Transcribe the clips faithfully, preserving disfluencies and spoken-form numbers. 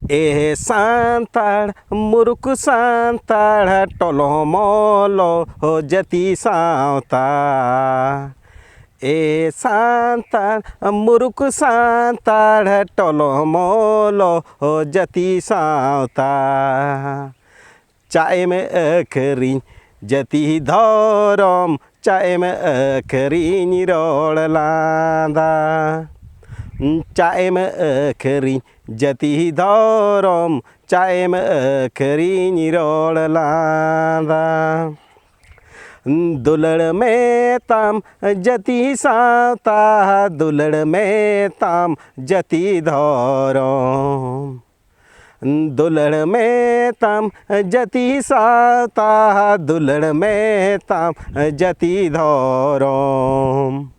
ᱮ ᱥᱟᱱᱛᱟᱲ, ᱢᱩᱨᱩᱠ ᱥᱟᱱᱛᱟᱲ, ᱴᱚᱞᱚᱢᱚᱞᱚ ᱡᱟᱹᱛᱤ ᱥᱟᱶᱛᱟ᱾ ᱮ ᱥᱟᱱᱛᱟᱲ, ᱢᱩᱨᱩᱠ ᱥᱟᱱᱛᱟᱲ, ᱴᱚᱞᱚᱢᱚᱞᱚ ᱡᱟᱹᱛᱤ ᱥᱟᱶᱛᱟ᱾ ᱪᱟᱜ ᱮᱢ ᱟᱹᱠᱷᱨᱤᱧ ᱡᱟᱹᱛᱤ ᱫᱷᱚᱨᱚᱢ, ᱪᱟᱜ ᱮᱢ ᱟᱹᱠᱷᱨᱤᱧ ᱨᱚᱲ ᱞᱟᱸᱫᱟ᱾ ᱪᱟᱜ ᱮᱢ ᱟᱹᱠᱷᱨᱤᱧ ᱡᱟᱹᱛᱤ ᱫᱷᱚᱨᱚᱢ, ᱪᱟᱜ ᱮᱢ ᱟᱹᱠᱷᱨᱤᱧ ᱨᱚᱲ ᱞᱟᱸᱫᱟ᱾ ᱫᱩᱞᱟᱹᱲ ᱢᱮᱛᱟᱢ ᱡᱟᱹᱛᱤ ᱥᱟᱶᱛᱟ, ᱫᱩᱞᱟᱹᱲ ᱢᱮᱛᱟᱢ ᱡᱟᱹᱛᱤ ᱫᱷᱚᱨᱚᱢ᱾ ᱫᱩᱞᱟᱹᱲ ᱢᱮᱛᱟᱢ ᱡᱟᱹᱛᱤ ᱥᱟᱶᱛᱟ, ᱫᱩᱞᱟᱹᱲ ᱢᱮᱛᱟᱢ ᱡᱟᱹᱛᱤ ᱫᱷᱚᱨᱚᱢ᱾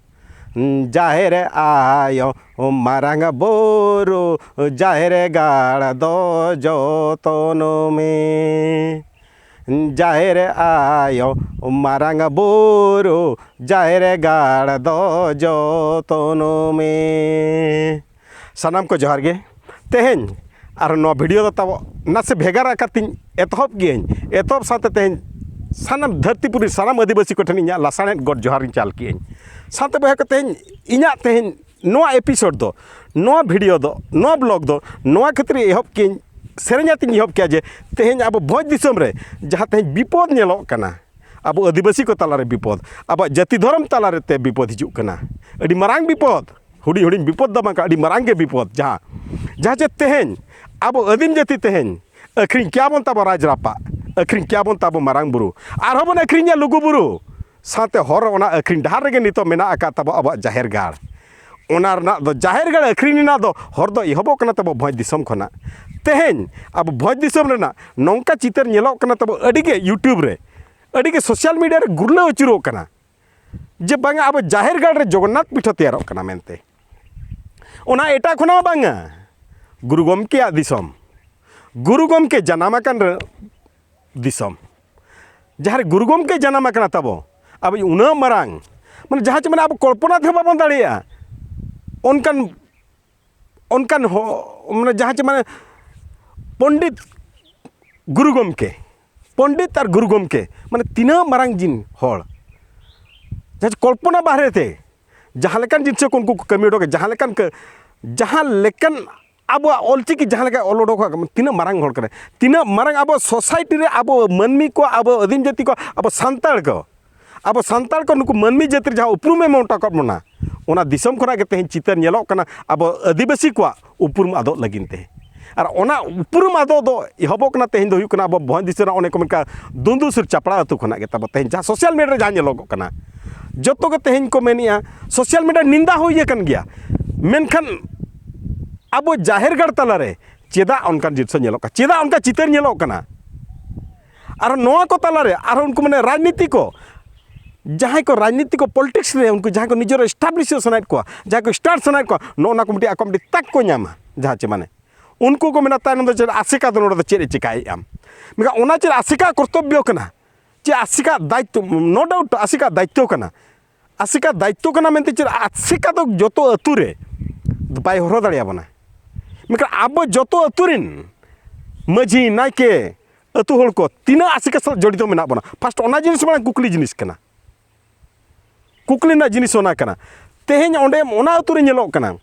ᱡᱟᱦᱮᱨ ᱟᱭᱳ ᱢᱟᱨᱟᱝ ᱵᱩᱨᱩ, ᱡᱟᱦᱮᱨ ᱜᱟᱲ ᱫᱚ ᱡᱚᱛᱚᱱ ᱢᱮ᱾ ᱡᱟᱦᱮᱨ ᱟᱭᱳ ᱢᱟᱨᱟᱝ ᱵᱩᱨᱩ, ᱡᱟᱦᱮᱨ ᱜᱟᱲ ᱫᱚ ᱡᱚᱛᱚᱱ ᱢᱮ᱾ ᱥᱟᱱᱟᱢ ᱠᱚ ᱡᱚᱦᱟᱨ ᱜᱮ᱾ ᱛᱮᱦᱮᱧ ᱟᱨ ᱱᱚᱣᱟ ᱵᱷᱤᱰᱤᱭᱳ ᱫᱚ ᱛᱟᱵᱚ ᱱᱟᱥᱮ ᱵᱷᱮᱜᱟᱨ ᱟᱠᱟᱫ ᱛᱤᱧ ᱮᱛᱚᱦᱚᱵ ᱜᱤᱭᱟᱹᱧ᱾ ᱮᱛᱚᱦᱚᱵ ᱥᱟᱶᱛᱮ ᱛᱮᱦᱮᱧ ᱥᱟᱱᱟᱢ ᱫᱷᱟᱹᱨᱛᱤᱯᱩᱨᱤ, ᱥᱟᱱᱟᱢ ᱟᱹᱫᱤᱵᱟᱹᱥᱤ ᱠᱚᱴᱷᱮᱱ ᱤᱧᱟᱹᱜ ᱞᱟᱥᱟᱲᱦᱮᱫ ᱜᱚᱰ ᱡᱚᱦᱟᱨ ᱤᱧ ᱪᱟᱞ ᱠᱤᱭᱟᱹᱧ᱾ ᱥᱟᱶᱛᱮ ᱵᱚᱭᱦᱟ ᱠᱚ, ᱛᱮᱦᱮᱧ ᱤᱧᱟᱹᱜ ᱛᱮᱦᱮᱧ ᱱᱚᱣᱟ ᱮᱯᱤᱥᱳᱰ ᱫᱚ, ᱱᱚᱣᱟ ᱵᱷᱤᱰᱤᱭᱳ ᱫᱚ, ᱱᱚᱣᱟ ᱵᱞᱚᱜ ᱫᱚ ᱱᱚᱣᱟ ᱠᱷᱟᱹᱛᱤᱨ ᱮᱦᱚᱵ ᱠᱤᱭᱟᱹᱧ, ᱥᱮᱨᱮᱧ ᱟᱛᱮᱧ ᱮᱦᱚᱵ ᱠᱮᱭᱟ ᱡᱮ ᱛᱮᱦᱮᱧ ᱟᱵᱚ ᱵᱷᱚᱸᱡᱽ ᱫᱤᱥᱚᱢ ᱨᱮ ᱡᱟᱦᱟᱸ ᱛᱮᱦᱮᱧ ᱵᱤᱯᱚᱫ ᱧᱮᱞᱚᱜ ᱠᱟᱱᱟ, ᱟᱵᱚ ᱟᱹᱫᱤᱵᱟᱹᱥᱤ ᱠᱚ ᱛᱟᱞᱟᱨᱮ ᱵᱤᱯᱚᱫ, ᱟᱵᱚᱣᱟᱜ ᱡᱟᱹᱛᱤ ᱫᱷᱚᱨᱚᱢ ᱛᱟᱞᱟᱨᱮ ᱛᱮ ᱵᱤᱯᱚᱫ ᱦᱤᱡᱩᱜ ᱠᱟᱱᱟ, ᱟᱹᱰᱤ ᱢᱟᱨᱟᱝ ᱵᱤᱯᱚᱫ᱾ ᱦᱩᱰᱤᱧ ᱦᱩᱰᱤᱧ ᱵᱤᱯᱚᱫ ᱫᱚ ᱵᱟᱝ ᱠᱟᱱᱟ, ᱟᱹᱰᱤ ᱢᱟᱨᱟᱝ ᱜᱮ ᱵᱤᱯᱚᱫ᱾ ᱡᱟᱦᱟᱸ, ᱡᱟᱦᱟᱸ ᱪᱮ ᱛᱮᱦᱮᱧ ᱟᱵᱚ ᱟᱹᱫᱤᱢ ᱡᱟᱹᱛᱤ ᱛᱮᱦᱮᱧ ᱟᱹᱠᱷᱨᱤᱧ ᱠᱮᱭᱟ ᱵᱚᱱ ᱛᱟᱵᱚ ᱨᱟᱡᱽ ᱨᱟᱯᱟᱜ, ᱟᱹᱠᱷᱨᱤᱧ ᱠᱮᱭᱟ ᱵᱚᱱ ᱛᱟᱵᱚ ᱢᱟᱨᱟᱝ ᱵᱩᱨᱩ, ᱟᱨᱦᱚᱸ ᱵᱚᱱ ᱟᱹᱠᱷᱨᱤᱧᱟ ᱞᱩᱜᱩ ᱵᱩᱨᱩ᱾ ᱥᱟᱶᱛᱮ ᱦᱚᱨ ᱚᱱᱟ ᱟᱹᱠᱷᱨᱤᱧ ᱰᱟᱦᱟᱨ ᱨᱮᱜᱮ ᱱᱤᱛᱚᱜ ᱢᱮᱱᱟᱜ ᱟᱠᱟᱫ ᱛᱟᱵᱚ ᱟᱵᱚᱣᱟᱜ ᱡᱟᱦᱮᱨ ᱜᱟᱲ᱾ ᱚᱱᱟ ᱨᱮᱱᱟᱜ ᱫᱚ ᱡᱟᱦᱮᱨ ᱜᱟᱲ ᱟᱹᱠᱷᱨᱤᱧ ᱨᱮᱱᱟᱜ ᱫᱚ ᱦᱚᱨ ᱫᱚ ᱮᱦᱚᱵᱚᱜ ᱠᱟᱱᱟ ᱛᱟᱵᱚ ᱵᱷᱚᱸᱡᱽ ᱫᱤᱥᱚᱢ ᱠᱷᱚᱱᱟᱜ᱾ ᱛᱮᱦᱮᱧ ᱟᱵᱚ ᱵᱷᱚᱸᱡᱽ ᱫᱤᱥᱚᱢ ᱨᱮᱱᱟᱜ ᱱᱚᱝᱠᱟ ᱪᱤᱛᱟᱹᱨ ᱧᱮᱞᱚᱜ ᱠᱟᱱᱟ ᱛᱟᱵᱚ ᱟᱹᱰᱤᱜᱮ YouTube ᱨᱮ, ᱟᱹᱰᱤᱜᱮ ᱥᱳᱥᱟᱞ ᱢᱤᱰᱤᱭᱟ ᱨᱮ ᱜᱩᱨᱞᱟᱹᱣ ᱟᱹᱪᱩᱨᱚᱜ ᱠᱟᱱᱟ ᱡᱮ ᱵᱟᱝᱟ ᱟᱵᱚ ᱡᱟᱦᱮᱨ ᱜᱟᱲ ᱨᱮ ᱡᱚᱜᱚᱱᱱᱟᱛᱷ ᱯᱤᱴᱷᱟᱹ ᱛᱮᱭᱟᱨᱚᱜ ᱠᱟᱱᱟ ᱢᱮᱱᱛᱮ᱾ ᱚᱱᱟ ᱮᱴᱟᱜ ᱠᱷᱚᱱᱟᱜ ᱵᱟᱝᱟ, ᱜᱩᱨᱩ ᱜᱚᱢᱠᱮᱭᱟᱜ ᱫᱤᱥᱚᱢ, ᱜᱩᱨᱩ ᱜᱚᱢᱠᱮ ᱡᱟᱱᱟᱢ ᱟᱠᱟᱱ ᱨᱮ-, ᱫᱤᱥᱚᱢ, ᱡᱟᱦᱟᱸ ᱨᱮ ᱜᱩᱨᱩ ᱜᱚᱢᱠᱮ ᱡᱟᱱᱟᱢ ᱟᱠᱟᱱᱟ ᱛᱟᱵᱚ, ᱟᱵᱚ ᱩᱱᱟᱹᱜ ᱢᱟᱨᱟᱝ, ᱢᱟᱱᱮ ᱡᱟᱦᱟᱸ ᱪᱮ ᱢᱟᱱᱮ ᱟᱵᱚ ᱠᱚᱞᱯᱚᱱᱟ ᱛᱮᱦᱚᱸ ᱵᱟᱵᱚᱱ ᱫᱟᱲᱮᱭᱟᱜᱼᱟ ᱚᱱᱠᱟᱱ, ᱚᱱᱠᱟᱱ ᱦᱚ-, ᱢᱟᱱᱮ ᱡᱟᱦᱟᱸ ᱪᱮ ᱢᱟᱱᱮ ᱯᱚᱱᱰᱤᱛ ᱜᱩᱨᱩ ᱜᱚᱢᱠᱮ, ᱯᱚᱱᱰᱤᱛ ᱟᱨ ᱜᱩᱨᱩ ᱜᱚᱢᱠᱮ, ᱢᱟᱱᱮ ᱛᱤᱱᱟᱹᱜ ᱢᱟᱨᱟᱝ ᱡᱤᱱ ᱦᱚᱲ, ᱡᱟᱦᱟᱸ ᱠᱚᱞᱯᱚᱱᱟ ᱵᱟᱦᱨᱮ ᱛᱮ ᱡᱟᱦᱟᱸ ᱞᱮᱠᱟᱱ ᱡᱤᱱᱤᱥ ᱠᱚ ᱩᱱᱠᱩ ᱠᱚ ᱠᱟᱹᱢᱤ ᱦᱚᱴᱚ ᱠᱟᱜᱼᱟ, ᱡᱟᱦᱟᱸ ᱞᱮᱠᱟᱱ ᱠᱟᱹ-, ᱡᱟᱦᱟᱸ ᱞᱮᱠᱟᱱ ᱟᱵᱚᱣᱟᱜ ᱚᱞᱪᱤᱠᱤ ᱡᱟᱦᱟᱸ ᱞᱮᱠᱟ ᱚᱞ ᱚᱰᱚᱠ ᱟᱠᱟᱱᱟ, ᱛᱤᱱᱟᱹᱜ ᱢᱟᱨᱟᱝ ᱦᱚᱲ ᱠᱟᱱᱟᱭ, ᱛᱤᱱᱟᱹᱜ ᱢᱟᱨᱟᱝ ᱟᱵᱚ society ᱨᱮ ᱟᱵᱚ ᱟᱹᱫᱤᱢ ᱡᱟᱹᱛᱤ ᱠᱚ, ᱟᱵᱚ ᱥᱟᱱᱛᱟᱲ ᱠᱚ, ᱟᱵᱚ ᱥᱟᱱᱛᱟᱲ ᱠᱚ ᱱᱩᱠᱩ ᱢᱟᱹᱱᱢᱤ ᱡᱟᱹᱛᱤ ᱨᱮ ᱡᱟᱦᱟᱸ ᱩᱯᱨᱩᱢ ᱮ ᱮᱢ ᱦᱚᱴᱚ ᱟᱠᱟᱫ ᱵᱚᱱᱟ, ᱚᱱᱟ ᱫᱤᱥᱚᱢ ᱠᱷᱚᱱᱟᱜ ᱜᱮ ᱛᱮᱦᱮᱧ ᱪᱤᱛᱟᱹᱨ ᱧᱮᱞᱚᱜ ᱠᱟᱱᱟ ᱟᱵᱚ ᱟᱹᱫᱤᱵᱟᱹᱥᱤ ᱠᱚᱣᱟᱜ ᱩᱯᱨᱩᱢ ᱟᱫᱚᱜ ᱞᱟᱹᱜᱤᱫ ᱛᱮ᱾ ᱟᱨ ᱚᱱᱟ ᱩᱯᱨᱩᱢ ᱟᱫᱚᱜ ᱫᱚ ᱮᱦᱚᱵᱚᱜ ᱠᱟᱱᱟ, ᱛᱮᱦᱮᱧ ᱫᱚ ᱦᱩᱭᱩᱜ ᱠᱟᱱᱟ ᱟᱵᱚ ᱵᱷᱚᱸᱡᱽ ᱫᱤᱥᱚᱢ ᱨᱮᱱᱟᱜ ᱚᱱᱮ ᱠᱚ ᱢᱮᱱ ᱠᱟᱜ ᱫᱩᱸᱫᱩ ᱥᱩᱨ ᱪᱟᱯᱲᱟ ᱟᱹᱛᱩ ᱠᱷᱚᱱᱟᱜ ᱜᱮ ᱛᱟᱵᱚ᱾ ᱛᱮᱦᱮᱧ ᱡᱟᱦᱟᱸ social media ᱨᱮ ᱡᱟᱦᱟᱸ ᱧᱮᱞᱚᱜᱚᱜ ᱠᱟᱱᱟ, ᱡᱚᱛᱚ ᱜᱮ ᱛᱮᱦᱮᱧ ᱠᱚ ᱢᱮᱱᱮᱜᱼᱟ, social media ᱱᱤᱱᱫᱟ ᱦᱩᱭ ᱟᱠᱟᱱ ᱜᱮᱭᱟ, ᱢᱮᱱᱠᱷᱟᱱ ᱟᱵᱚ ᱡᱟᱦᱮᱨ ᱜᱟᱲ ᱛᱟᱞᱟᱨᱮ ᱪᱮᱫᱟᱜ ᱚᱱᱠᱟᱱ ᱡᱤᱱᱤᱥ ᱧᱮᱞᱚᱜ ᱠᱟᱱᱟ, ᱪᱮᱫᱟᱜ ᱚᱱᱠᱟ ᱪᱤᱛᱟᱹᱨ ᱧᱮᱞᱚᱜ ᱠᱟᱱᱟ? ᱟᱨ ᱱᱚᱣᱟ ᱠᱚ ᱛᱟᱞᱟᱨᱮ ᱟᱨᱦᱚᱸ ᱩᱱᱠᱩ ᱢᱟᱱᱮ ᱨᱟᱡᱽᱱᱤᱛᱤ ᱠᱚ, ᱡᱟᱦᱟᱸᱭ ᱠᱚ ᱨᱟᱡᱽᱱᱤᱛᱤ ᱠᱚ, politics ᱨᱮ ᱩᱱᱠᱩ ᱡᱟᱦᱟᱸᱭ ᱠᱚ ᱱᱤᱡᱮᱨ establish ᱥᱟᱱᱟᱭᱮᱫ ᱠᱚᱣᱟ, ᱡᱟᱦᱟᱸᱭ ᱠᱚ start ᱥᱟᱱᱟᱭᱮᱫ ᱠᱚᱣᱟ, ᱱᱚᱜᱼᱚ ᱱᱟ ᱠᱚ ᱢᱤᱫᱴᱤᱡ ᱟᱠᱚ ᱢᱤᱫᱴᱤᱡ ᱛᱟᱠ ᱠᱚ ᱧᱟᱢᱟ᱾ ᱡᱟᱦᱟᱸ ᱪᱮ ᱢᱟᱱᱮ ᱩᱱᱠᱩ ᱠᱚ ᱢᱮᱱᱟ ᱛᱟᱭᱱᱚᱢ ᱫᱚ ᱪᱮᱫ ᱟᱥᱮᱠᱟ ᱫᱚ ᱱᱚᱰᱮ ᱫᱚ ᱪᱮᱫ ᱮ ᱪᱮᱠᱟᱭᱮᱫᱼᱟ? ᱢᱮᱱᱠᱷᱟᱱ ᱚᱱᱟ ᱪᱮᱫ ᱟᱥᱮᱠᱟ ᱠᱚᱨᱛᱚᱵᱵᱚ ᱠᱟᱱᱟ? ᱪᱮᱫ ᱟᱥᱮᱠᱟ ᱫᱟᱭᱤᱛᱛᱚ? No doubt ᱟᱥᱮᱠᱟ ᱫᱟᱭᱤᱛᱛᱚ ᱠᱟᱱᱟ᱾ ᱟᱥᱮᱠᱟ ᱫᱟᱭᱤᱛᱛᱚ ᱠᱟᱱᱟ ᱢᱮᱱᱛᱮ ᱪᱮᱫ ᱟᱥᱮᱠᱟ ᱫᱚ ᱡᱚᱛᱚ ᱟᱹᱛᱩ ᱨᱮ ᱵᱟᱭ ᱦᱚᱨᱦᱚ ᱫᱟᱲᱮᱭᱟᱵᱚᱱᱟ? ᱢᱮᱱᱠᱷᱟᱱ ᱟᱵᱚ ᱡᱚᱛᱚ ᱟᱹᱛᱩ ᱨᱮᱱ ᱢᱟᱹᱡᱷᱤ, ᱱᱟᱭᱠᱮ, ᱟᱹᱛᱩ ᱦᱚᱲ ᱠᱚ ᱛᱤᱱᱟᱹᱜ ᱟᱥᱮᱠᱟ ᱥᱟᱞᱟᱜ ᱡᱚᱲᱤᱛᱚ ᱢᱮᱱᱟᱜ ᱵᱚᱱᱟ? First ᱚᱱᱟ ᱡᱤᱱᱤᱥ ᱢᱟᱲᱟᱝ ᱠᱩᱠᱞᱤ ᱡᱤᱱᱤᱥ ᱠᱟᱱᱟ, ᱠᱩᱠᱞᱤ ᱨᱮᱱᱟᱜ ᱡᱤᱱᱤᱥ ᱚᱱᱟ ᱠᱟᱱᱟ᱾ ᱛᱮᱦᱮᱧ ᱚᱸᱰᱮ ᱚᱱᱟ ᱟᱹᱛᱩ ᱨᱮ ᱧᱮᱞᱚᱜ ᱠᱟᱱᱟ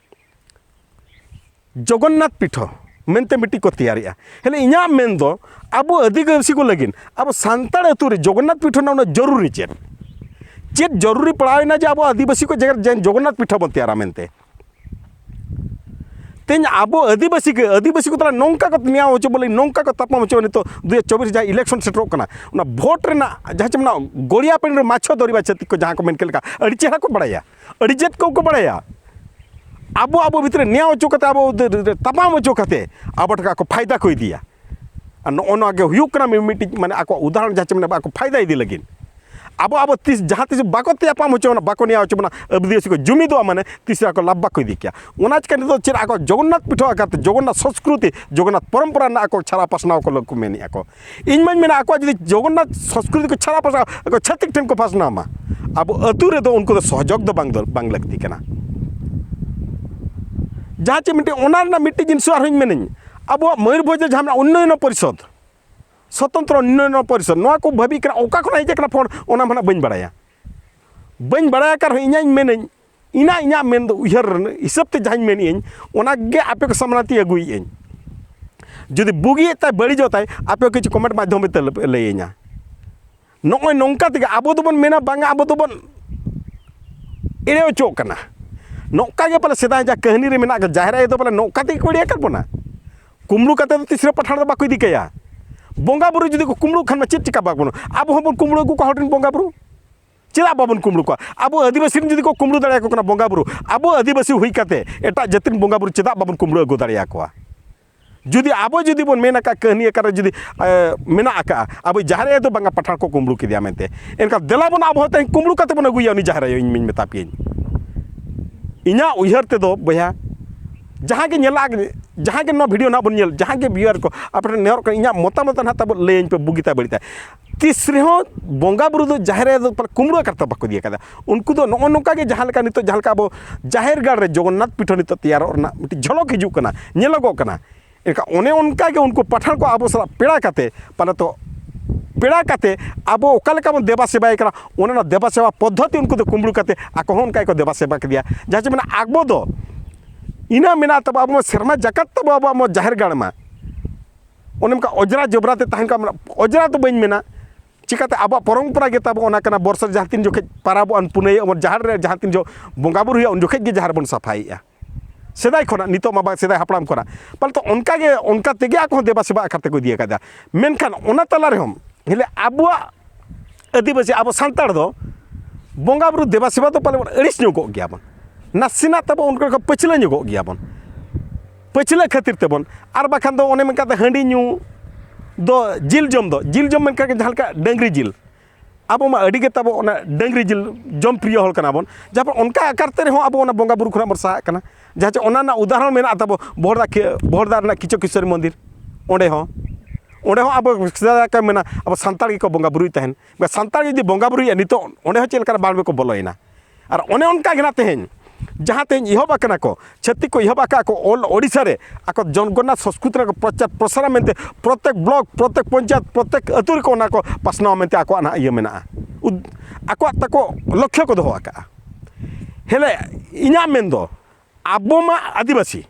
ᱡᱚᱜᱚᱱᱱᱟᱛᱷ ᱯᱤᱴᱷᱚ ᱢᱮᱱᱛᱮ ᱢᱤᱫᱴᱤᱡ ᱠᱚ ᱛᱮᱭᱟᱨᱮᱜᱼᱟ᱾ ᱦᱮᱸ, ᱤᱧᱟᱹᱜ ᱢᱮᱱ ᱫᱚ ᱟᱵᱚ ᱟᱹᱫᱤᱵᱟᱹᱥᱤ ᱠᱚ ᱞᱟᱹᱜᱤᱫ ᱟᱵᱚ ᱥᱟᱱᱛᱟᱲ ᱟᱹᱛᱩ ᱨᱮ ᱡᱚᱜᱚᱱᱱᱟᱛᱷ ᱯᱤᱴᱷᱚ ᱨᱮᱱᱟᱜ ᱩᱱᱟᱹᱜ ᱡᱚᱨᱩᱨᱤ ᱪᱮᱫ? ᱪᱮᱫ ᱡᱚᱨᱩᱨᱤ ᱯᱟᱲᱟᱣᱮᱱᱟ ᱡᱮ ᱟᱵᱚ ᱟᱹᱫᱤᱵᱟᱹᱥᱤ ᱠᱚ ᱡᱟᱭᱜᱟ ᱨᱮ ᱡᱚᱜᱚᱱᱱᱟᱛᱷ ᱯᱤᱴᱷᱚ ᱵᱚᱱ ᱛᱮᱭᱟᱨᱟ ᱢᱮᱱᱛᱮ? ᱛᱮᱦᱮᱧ ᱟᱵᱚ ᱟᱹᱫᱤᱵᱟᱹᱥᱤ ᱜᱮ, ᱟᱹᱫᱤᱵᱟᱹᱥᱤ ᱠᱚ ᱛᱟᱞᱟ ᱱᱚᱝᱠᱟ ᱠᱚ ᱱᱮᱭᱟᱣ ᱦᱚᱪᱚ ᱵᱚᱞᱮ, ᱱᱚᱝᱠᱟ ᱠᱚ ᱛᱟᱯᱟᱢ ᱦᱚᱪᱚ, ᱱᱤᱛᱚᱜ ᱫᱩ ᱦᱟᱡᱟᱨ ᱪᱚᱵᱵᱤᱥ ᱡᱟᱦᱟᱸ election ᱥᱮᱴᱮᱨᱚᱜ ᱠᱟᱱᱟ, ᱚᱱᱟ vote ᱨᱮᱱᱟᱜ ᱡᱟᱦᱟᱸ ᱪᱮ ᱢᱮᱱᱟᱜ, ᱜᱚᱲᱤᱭᱟ ᱯᱟᱹᱱᱤ ᱨᱮ ᱢᱟᱪᱷᱚ ᱫᱚᱨᱤᱵᱟ ᱪᱷᱟᱹᱛᱤᱠ ᱠᱚ ᱡᱟᱦᱟᱸ ᱠᱚ ᱢᱮᱱ ᱠᱮᱫ ᱞᱮᱠᱟ, ᱟᱹᱰᱤ ᱪᱮᱦᱨᱟ ᱠᱚ ᱵᱟᱲᱟᱭᱟ, ᱟᱹᱰᱤ ᱡᱮᱫ ᱠᱚ ᱠᱚ ᱵᱟᱲᱟᱭᱟ᱾ ᱟᱵᱚ, ᱟᱵᱚ ᱵᱷᱤᱛᱨᱤ ᱨᱮ ᱱᱮᱭᱟᱣ ᱦᱚᱪᱚ ᱠᱟᱛᱮ, ᱟᱵᱚ ᱛᱟᱯᱟᱢ ᱦᱚᱪᱚ ᱠᱟᱛᱮ ᱟᱵᱚ ᱴᱷᱮᱱ ᱟᱠᱚ ᱯᱷᱟᱭᱫᱟ ᱠᱚ ᱤᱫᱤᱭᱟ᱾ ᱟᱨ ᱱᱚᱜᱼᱚ ᱱᱚᱣᱟ ᱜᱮ ᱦᱩᱭᱩᱜ ᱠᱟᱱᱟ ᱢᱤ-, ᱢᱤᱫᱴᱤᱡ ᱢᱟᱱᱮ ᱟᱠᱚ ᱩᱫᱟᱦᱚᱨᱚᱱ ᱡᱟᱦᱟᱸ ᱪᱮ ᱢᱮᱱᱟᱜ ᱟᱠᱚ ᱯᱷᱟᱭᱫᱟ ᱤᱫᱤ ᱞᱟᱹᱜᱤᱫ᱾ ᱟᱵᱚ, ᱟᱵᱚ ᱛᱤᱥ ᱡᱟᱦᱟᱸ ᱛᱤᱥ ᱵᱟᱠᱚ ᱛᱮᱭᱟᱯᱟᱢ ᱦᱚᱪᱚ ᱵᱚᱱᱟ, ᱵᱟᱠᱚ ᱱᱮᱭᱟᱣ ᱦᱚᱪᱚ ᱵᱚᱱᱟ, ᱟᱹᱫᱤᱵᱟᱹᱥᱤ ᱠᱚ ᱡᱩᱢᱤᱫᱚᱜᱼᱟ ᱢᱟᱱᱮ ᱛᱤᱥ ᱨᱮ ᱟᱠᱚ ᱞᱟᱵᱷ ᱵᱟᱠᱚ ᱤᱫᱤ ᱠᱮᱭᱟ᱾ ᱚᱱᱟ ᱪᱤᱠᱟ ᱱᱤᱛᱚᱜ ᱪᱮᱫ ᱟᱠᱚ ᱡᱚᱜᱚᱱᱱᱟᱛᱷ ᱯᱤᱴᱷᱟᱹ ᱟᱠᱟᱨ ᱛᱮ ᱡᱚᱜᱚᱱᱱᱟᱛᱷ ᱥᱚᱸᱥᱠᱨᱤᱛᱤ, ᱡᱚᱜᱚᱱᱱᱟᱛᱷ ᱯᱚᱨᱚᱢᱯᱚᱨᱟ ᱨᱮᱱᱟᱜ ᱟᱠᱚ ᱪᱷᱟᱲᱟ ᱯᱟᱥᱱᱟᱣ ᱠᱚ ᱞᱟᱹᱜᱤᱫ ᱠᱚ ᱢᱮᱱᱮᱫᱼᱟ ᱠᱚ᱾ ᱤᱧ ᱢᱟᱧ ᱢᱮᱱᱟ ᱟᱠᱚᱣᱟᱜ ᱡᱩᱫᱤ ᱡᱚᱜᱚᱱᱱᱟᱛᱷ ᱥᱚᱸᱥᱠᱨᱤᱛᱤ ᱠᱚ ᱪᱷᱟᱲᱟ ᱯᱟᱥᱱᱟᱣ, ᱟᱠᱚ ᱪᱷᱟᱹᱛᱤᱠ ᱴᱷᱮᱱ ᱠᱚ ᱯᱟᱥᱱᱟᱣ ᱢᱟ, ᱟᱵᱚ ᱟᱹᱛᱩ ᱨᱮᱫᱚ ᱩᱱᱠᱩ ᱫᱚ ᱥᱚᱦᱚᱡᱳᱜᱽ ᱫᱚ ᱵᱟᱝ ᱫᱚ, ᱵᱟᱝ ᱞᱟᱹᱠᱛᱤ ᱠᱟᱱᱟ᱾ ᱡᱟᱦᱟᱸ ᱪᱮ ᱢᱤᱫᱴᱮᱱ ᱚᱱᱟ ᱨᱮᱱᱟᱜ ᱢᱤᱫᱴᱮᱱ ᱡᱤᱱᱤᱥ ᱟᱨᱦᱚᱸᱧ ᱢᱮᱱᱟᱹᱧ, ᱟᱵᱚᱣᱟᱜ ᱢᱚᱭᱩᱨᱵᱷᱚᱸᱡᱽ ᱨᱮ ᱡᱟᱦᱟᱸ ᱢᱮᱱᱟᱜᱼᱟ ᱩᱱᱱᱚᱭᱚᱱ ᱯᱚᱨᱤᱥᱚᱫᱽ, ᱥᱚᱛᱚᱱᱛᱨᱚ ᱩᱱᱱᱚᱭᱚᱱ ᱯᱚᱨᱤᱥᱚᱫᱽ, ᱱᱚᱣᱟ ᱠᱚ ᱵᱷᱟᱹᱵᱤ ᱠᱟᱱᱟ, ᱚᱠᱟ ᱠᱷᱚᱱᱟᱜ ᱦᱮᱡ ᱟᱠᱟᱱᱟ ᱯᱷᱚᱸᱰ, ᱚᱱᱟ ᱢᱟ ᱱᱟᱜ ᱵᱟᱹᱧ ᱵᱟᱲᱟᱭᱟ᱾ ᱵᱟᱹᱧ ᱵᱟᱲᱟᱭᱟ, ᱠᱟᱨᱚᱱ ᱤᱧᱟᱹᱧ ᱢᱮᱱᱟᱹᱧ, ᱤᱧᱟᱹᱜ, ᱤᱧᱟᱹᱜ ᱢᱮᱱ ᱫᱚ ᱩᱭᱦᱟᱹᱨ ᱦᱤᱥᱟᱹᱵ ᱛᱮ ᱡᱟᱦᱟᱸᱧ ᱢᱮᱱᱮᱫ ᱟᱹᱧ, ᱚᱱᱟ ᱜᱮ ᱟᱯᱮ ᱠᱚ ᱥᱟᱢᱱᱟ ᱛᱮᱧ ᱟᱹᱜᱩᱭᱮᱫ ᱟᱹᱧ᱾ ᱡᱩᱫᱤ ᱵᱩᱜᱤᱭᱮᱫ ᱛᱟᱭ, ᱵᱟᱹᱲᱤᱡᱚᱜ ᱛᱟᱭ, ᱟᱯᱮ ᱠᱤᱪᱷᱩ ᱠᱚᱢᱮᱱᱴ ᱢᱟᱫᱽᱫᱷᱚᱢ ᱛᱮ ᱞᱟᱹᱭᱟᱹᱧᱟ᱾ ᱱᱚᱜᱼᱚᱭ ᱱᱚᱝᱠᱟ ᱛᱮᱜᱮ ᱟᱵᱚ ᱫᱚᱵᱚᱱ ᱢᱮᱱᱟ, ᱵᱟᱝᱟ, ᱟᱵᱚ ᱫᱚᱵᱚᱱ ᱮᱲᱮ ᱦᱚᱪᱚᱜ ᱠᱟᱱᱟ᱾ ᱱᱚᱝᱠᱟ ᱜᱮ ᱯᱟᱞᱮ ᱥᱮᱫᱟᱭ ᱡᱟ ᱠᱟᱹᱦᱱᱤ ᱨᱮ ᱢᱮᱱᱟᱜ ᱠᱟᱫᱟ, ᱡᱟᱦᱮᱨ ᱟᱭᱳ ᱫᱚ ᱯᱟᱞᱮ ᱱᱚᱝᱠᱟ ᱛᱮᱜᱮ ᱠᱚ ᱮᱲᱮ ᱟᱠᱟᱫ ᱵᱚᱱᱟ᱾ ᱠᱩᱢᱵᱽᱲᱩ ᱠᱟᱛᱮ ᱫᱚ ᱛᱤᱥ ᱨᱮ ᱯᱟᱴᱷᱟᱬ ᱫᱚ ᱵᱟᱠᱚ ᱤᱫᱤ ᱠᱟᱭᱟ᱾ ᱵᱚᱸᱜᱟ ᱵᱩᱨᱩ ᱡᱩᱫᱤ ᱠᱚ ᱠᱩᱢᱵᱽᱲᱩᱜ ᱠᱷᱟᱱ ᱢᱟ ᱪᱮᱫ ᱪᱤᱠᱟ ᱵᱟᱵᱚᱱ, ᱟᱵᱚ ᱦᱚᱸᱵᱚᱱ ᱠᱩᱢᱵᱽᱲᱩ ᱟᱹᱜᱩ ᱠᱚᱣᱟ ᱦᱚᱲ ᱨᱮᱱ ᱵᱚᱸᱜᱟ ᱵᱩᱨᱩ᱾ ᱪᱮᱫᱟᱜ ᱵᱟᱵᱚᱱ ᱠᱩᱢᱵᱽᱲᱩ ᱠᱚᱣᱟ? ᱟᱵᱚ ᱟᱹᱫᱤᱵᱟᱹᱥᱤ ᱨᱮᱱ ᱡᱩᱫᱤ ᱠᱚ ᱠᱩᱢᱵᱽᱲᱩ ᱫᱟᱲᱮᱭᱟᱠᱚ ᱠᱟᱱᱟ ᱵᱚᱸᱜᱟ ᱵᱩᱨᱩ, ᱟᱵᱚ ᱟᱹᱫᱤᱵᱟᱹᱥᱤ ᱦᱩᱭ ᱠᱟᱛᱮ ᱮᱴᱟᱜ ᱡᱟᱹᱛᱤ ᱨᱮᱱ ᱵᱚᱸᱜᱟ ᱵᱩᱨᱩ ᱪᱮᱫᱟᱜ ᱵᱟᱵᱚᱱ ᱠᱩᱢᱵᱽᱲᱩ ᱟᱹᱜᱩ ᱫᱟᱲᱮᱭᱟᱠᱚᱣᱟ? ᱡᱩᱫᱤ ᱟᱵᱚ ᱡᱩᱫᱤ ᱵᱚᱱ ᱢᱮᱱ ᱟᱠᱟᱫ, ᱠᱟᱹᱦᱱᱤ ᱟᱠᱟᱨ ᱨᱮ ᱡᱩᱫᱤ, ᱮ, ᱢᱮᱱᱟᱜ ᱟᱠᱟᱫᱼᱟ, ᱟᱵᱚ ᱡᱟᱦᱮᱨ ᱟᱭᱳ ᱫᱚ ᱵᱟᱝᱟ ᱯᱟᱴᱷᱟᱬ ᱠᱚ ᱠᱩᱢᱵᱽᱲᱩ ᱠᱮᱫᱮᱭᱟ ᱢᱮᱱᱛᱮ, ᱮᱱᱠᱷᱟᱱ ᱫᱮᱞᱟ ᱵᱚᱱ ᱟᱵᱚ ᱦᱚᱸ ᱛᱮᱦᱮᱧ ᱠᱩᱢᱵᱽᱲᱩ ᱠᱟᱛᱮ ᱵᱚᱱ ᱟᱹᱜᱩᱭᱟ ᱩᱱᱤ ᱡᱟᱦᱮᱨ ᱟᱭᱳ᱾ ᱤᱧ ᱢᱟᱧ ᱢᱮᱛᱟ ᱯᱮᱭᱟᱧ, ᱤᱧᱟᱹᱜ ᱩᱭᱦᱟᱹᱨ ᱛᱮᱫᱚ ᱵᱚᱭᱦᱟ, ᱡᱟᱦᱟᱸ ᱜᱮ ᱧᱮᱞᱟ, ᱡᱟᱦᱟᱸ ᱜᱮ ᱱᱚᱣᱟ ᱵᱷᱤᱰᱤᱭᱳ ᱱᱟᱦᱟᱜ ᱵᱚᱱ ᱧᱮᱞ, ᱡᱟᱦᱟᱸ ᱜᱮ ᱵᱷᱤᱭᱩᱣᱟᱨ ᱠᱚ, ᱟᱯᱮ ᱴᱷᱮᱱ ᱱᱮᱦᱚᱨᱚᱜ ᱠᱟᱱᱟ, ᱤᱧᱟᱹᱜ ᱢᱚᱛᱟᱢᱚᱛ ᱱᱟᱦᱟᱜ ᱛᱟᱵᱚ ᱞᱟᱹᱭᱟᱹᱧ ᱯᱮ, ᱵᱩᱜᱤ ᱛᱟᱭ ᱵᱟᱹᱲᱤᱡ ᱛᱟᱭ᱾ ᱛᱤᱥ ᱨᱮᱦᱚᱸ ᱵᱚᱸᱜᱟ ᱵᱩᱨᱩ ᱫᱚ ᱡᱟᱦᱮᱨ ᱟᱭᱳ ᱫᱚ ᱯᱟᱞᱮ ᱠᱩᱢᱵᱽᱲᱩ ᱟᱠᱟᱨ ᱛᱮ ᱵᱟᱠᱚ ᱤᱫᱤ ᱟᱠᱟᱫᱟ᱾ ᱩᱱᱠᱩ ᱫᱚ ᱱᱚᱜᱼᱚ ᱱᱚᱝᱠᱟ ᱜᱮ ᱡᱟᱦᱟᱸ ᱞᱮᱠᱟ ᱱᱤᱛᱚᱜ, ᱡᱟᱦᱟᱸ ᱞᱮᱠᱟ ᱟᱵᱚ ᱡᱟᱦᱮᱨ ᱜᱟᱲ ᱨᱮ ᱡᱚᱜᱚᱱᱱᱟᱛᱷ ᱯᱤᱴᱷᱟᱹ ᱱᱤᱛᱚᱜ ᱛᱮᱭᱟᱨᱚᱜ ᱨᱮᱱᱟᱜ ᱢᱤᱫᱴᱤᱡ ᱡᱷᱚᱞᱚᱠ ᱦᱤᱡᱩᱜ ᱠᱟᱱᱟ, ᱧᱮᱞᱚᱜᱚᱜ ᱠᱟᱱᱟ, ᱮᱱᱠᱷᱟᱱ ᱚᱱᱮ ᱚᱱᱠᱟ ᱜᱮ ᱩᱱᱠᱩ ᱯᱟᱴᱷᱟᱬ ᱠᱚ ᱟᱵᱚ ᱥᱟᱞᱟᱜ ᱯᱮᱲᱟ ᱠᱟᱛᱮ, ᱯᱟᱞᱮ ᱛᱚ ᱯᱮᱲᱟ ᱠᱟᱛᱮ ᱟᱵᱚ ᱚᱠᱟ ᱞᱮᱠᱟ ᱵᱚᱱ ᱫᱮᱵᱟ ᱥᱮᱵᱟᱭᱮ ᱠᱟᱱᱟ, ᱚᱱᱮ ᱚᱱᱟ ᱫᱮᱵᱟ ᱥᱮᱵᱟ ᱯᱚᱫᱽᱫᱷᱚᱛᱤ ᱩᱱᱠᱩ ᱫᱚ ᱠᱩᱢᱵᱽᱲᱩ ᱠᱟᱛᱮ ᱟᱠᱚ ᱦᱚᱸ ᱚᱱᱠᱟ ᱜᱮᱠᱚ ᱫᱮᱵᱟ ᱥᱮᱵᱟ ᱠᱮᱫᱮᱭᱟ᱾ ᱡᱟᱦᱟᱸ ᱪᱮ ᱢᱮᱱᱟ, ᱟᱵᱚ ᱫᱚ ᱤᱱᱟᱹ ᱢᱮᱱᱟᱜ ᱛᱟᱵᱚ, ᱟᱵᱚ ᱢᱟ ᱥᱮᱨᱢᱟ ᱡᱟᱠᱟᱛ ᱛᱟᱵᱚ ᱟᱵᱚᱣᱟᱜ ᱢᱟ ᱡᱟᱦᱮᱨ ᱜᱟᱲ ᱢᱟ᱾ ᱚᱱᱮ ᱚᱱᱠᱟ ᱚᱡᱽᱨᱟ ᱡᱚᱵᱽᱨᱟ ᱛᱮ ᱛᱟᱦᱮᱱ ᱠᱟᱱᱟ, ᱚᱡᱽᱨᱟ ᱫᱚ ᱵᱟᱹᱧ ᱢᱮᱱᱟ, ᱪᱤᱠᱟᱹᱛᱮ ᱟᱵᱚᱣᱟᱜ ᱯᱚᱨᱚᱢᱯᱚᱨᱟ ᱜᱮ ᱛᱟᱵᱚ ᱚᱱᱟ ᱠᱟᱱᱟ, ᱵᱚᱨᱥᱚ ᱨᱮ ᱡᱟᱦᱟᱸ ᱛᱤᱱ ᱡᱚᱠᱷᱮᱡ ᱯᱟᱨᱟᱵᱚᱜ ᱟᱵᱚᱱ, ᱯᱩᱱᱟᱹᱭᱚᱜ ᱟᱵᱚᱱ, ᱡᱟᱦᱮᱨ ᱨᱮ ᱡᱟᱦᱟᱸ ᱛᱤᱱ ᱡᱚᱠᱷᱮᱡ ᱵᱚᱸᱜᱟ ᱵᱩᱨᱩ ᱦᱩᱭᱩᱜᱼᱟ, ᱩᱱ ᱡᱚᱠᱷᱮᱡ ᱜᱮ ᱡᱟᱦᱮᱨ ᱵᱚᱱ ᱥᱟᱯᱷᱟᱭᱮᱫᱼᱟ᱾ ᱥᱮᱫᱟᱭ ᱠᱷᱚᱱᱟᱜ, ᱱᱤᱛᱚᱜ ᱢᱟ ᱵᱟᱝ, ᱥᱮᱫᱟᱭ ᱦᱟᱯᱲᱟᱢ ᱠᱷᱚᱱᱟᱜ ᱯᱟᱞᱮ ᱛᱚ ᱚᱱᱠᱟ ᱜᱮ, ᱚᱱᱠᱟ ᱛᱮᱜᱮ ᱟᱠᱚ ᱦᱚᱸ ᱫᱮᱵᱟ ᱥᱮᱵᱟ ᱟᱠᱟᱨ ᱛᱮᱠᱚ ᱤᱫᱤ ᱟᱠᱟᱫᱟ᱾ ᱢᱮᱱᱠᱷᱟᱱ ᱚᱱᱟ ᱛᱟᱞᱟ ᱨᱮᱦᱚᱸ ᱦᱤᱞᱮ ᱟᱵᱚᱣᱟᱜ ᱟᱹᱫᱤᱵᱟᱹᱥᱤ, ᱟᱵᱚ ᱥᱟᱱᱛᱟᱲ ᱫᱚ ᱵᱚᱸᱜᱟ ᱵᱩᱨᱩ ᱫᱮᱵᱟ ᱥᱮᱵᱟ ᱫᱚ ᱯᱟᱞᱮ ᱵᱚᱱ ᱟᱹᱲᱤᱥ ᱧᱚᱜᱚᱜ ᱜᱮᱭᱟ ᱵᱚᱱ, ᱱᱟᱥᱮᱱᱟᱜ ᱛᱟᱵᱚ ᱩᱱᱠᱩ ᱠᱷᱚᱱ ᱯᱟᱹᱪᱷᱞᱟᱹ ᱧᱚᱜᱚᱜ ᱜᱮᱭᱟ ᱵᱚᱱ, ᱯᱟᱹᱪᱷᱞᱟᱹ ᱠᱷᱟᱹᱛᱤᱨ ᱛᱮᱵᱚᱱ᱾ ᱟᱨ ᱵᱟᱠᱷᱟᱱ ᱫᱚ ᱚᱱᱮ ᱢᱮᱱ ᱠᱟᱛᱮ ᱦᱟᱺᱰᱤ ᱧᱩ ᱫᱚ, ᱡᱤᱞ ᱡᱚᱢ ᱫᱚ, ᱡᱤᱞ ᱡᱚᱢ ᱢᱮᱱ ᱠᱟᱛᱮ ᱡᱟᱦᱟᱸ ᱞᱮᱠᱟ ᱰᱟᱹᱝᱨᱤ ᱡᱤᱞ, ᱟᱵᱚ ᱢᱟ ᱟᱹᱰᱤ ᱜᱮ ᱛᱟᱵᱚ ᱚᱱᱟ ᱰᱟᱹᱝᱨᱤ ᱡᱤᱞ ᱡᱚᱢ ᱯᱨᱤᱭᱚ ᱦᱚᱲ ᱠᱟᱱᱟ ᱵᱚᱱ, ᱡᱟᱦᱟᱸ ᱚᱱᱠᱟ ᱟᱠᱟᱨ ᱛᱮ ᱨᱮᱦᱚᱸ ᱟᱵᱚ ᱚᱱᱟ ᱵᱚᱸᱜᱟ ᱵᱩᱨᱩ ᱠᱷᱚᱱᱟᱜ ᱵᱚᱱ ᱥᱟᱦᱟᱜ ᱠᱟᱱᱟ᱾ ᱡᱟᱦᱟᱸ ᱪᱮ ᱚᱱᱟ ᱨᱮᱱᱟᱜ ᱩᱫᱟᱦᱚᱨᱚᱱ ᱢᱮᱱᱟᱜ ᱛᱟᱵᱚ ᱵᱚᱦᱚᱲᱫᱟ ᱠᱷᱮ-, ᱵᱚᱦᱚᱲᱫᱟ ᱨᱮᱱᱟᱜ ᱠᱤᱪᱚᱠᱮᱥᱚᱨᱤ ᱢᱚᱱᱫᱤᱨ, ᱚᱸᱰᱮ ᱦᱚᱸ, ᱚᱸᱰᱮ ᱦᱚᱸ ᱟᱵᱚ ᱥᱮᱫᱟᱭ ᱠᱷᱚᱱ ᱢᱮᱱᱟ, ᱟᱵᱚ ᱥᱟᱱᱛᱟᱲ ᱜᱮᱠᱚ ᱵᱚᱸᱜᱟ ᱵᱩᱨᱩᱭ ᱛᱟᱦᱮᱱ᱾ ᱥᱟᱱᱛᱟᱲ ᱡᱩᱫᱤ ᱵᱚᱸᱜᱟ ᱵᱩᱨᱩᱭᱟ, ᱱᱤᱛᱚᱜ ᱚᱸᱰᱮ ᱦᱚᱸ ᱪᱮᱫ ᱞᱮᱠᱟᱱᱟᱜ ᱵᱟᱝ ᱠᱚ ᱵᱚᱞᱚᱭᱮᱱᱟ᱾ ᱟᱨ ᱚᱱᱮ ᱚᱱᱠᱟ ᱜᱮ ᱱᱟᱜ ᱛᱮᱦᱮᱧ ᱡᱟᱦᱟᱸ ᱛᱮᱦᱮᱧ ᱮᱦᱚᱵ ᱟᱠᱟᱱᱟ ᱠᱚ, ᱪᱷᱟᱹᱛᱤᱠ ᱠᱚ ᱮᱦᱚᱵ ᱟᱠᱟᱫ ᱠᱚ ᱚᱞ ᱳᱰᱤᱥᱟ ᱨᱮ, ᱟᱠᱚ ᱡᱚᱜᱚᱱᱱᱟᱛᱷ ᱥᱚᱝᱥᱠᱨᱤᱛ ᱨᱮᱱᱟᱜ ᱠᱚ ᱯᱨᱚᱪᱟᱨ ᱯᱨᱚᱥᱟᱨᱟ ᱢᱮᱱᱛᱮ ᱯᱨᱚᱛᱮᱠ ᱵᱞᱚᱠ, ᱯᱨᱚᱛᱮᱠ ᱯᱚᱧᱪᱟᱭᱮᱛ, ᱯᱨᱚᱛᱮᱠ ᱟᱹᱛᱩ ᱨᱮᱠᱚ ᱚᱱᱟ ᱠᱚ ᱯᱟᱥᱱᱟᱣ ᱢᱮᱱᱛᱮ ᱟᱠᱚᱣᱟᱜ ᱱᱟᱦᱟᱜ ᱤᱭᱟᱹ ᱢᱮᱱᱟᱜᱼᱟ᱾ ᱩᱫ-, ᱟᱠᱚᱣᱟᱜ ᱛᱟᱠᱚ ᱞᱚᱠᱠᱷᱚ ᱠᱚ ᱫᱚᱦᱚ ᱟᱠᱟᱫᱼᱟ᱾ ᱦᱮᱞᱮ, ᱤᱧᱟᱹᱜ ᱢᱮᱱ ᱫᱚ, ᱟᱵᱚ ᱢᱟ ᱟᱹᱫᱤᱵᱟᱹᱥᱤ,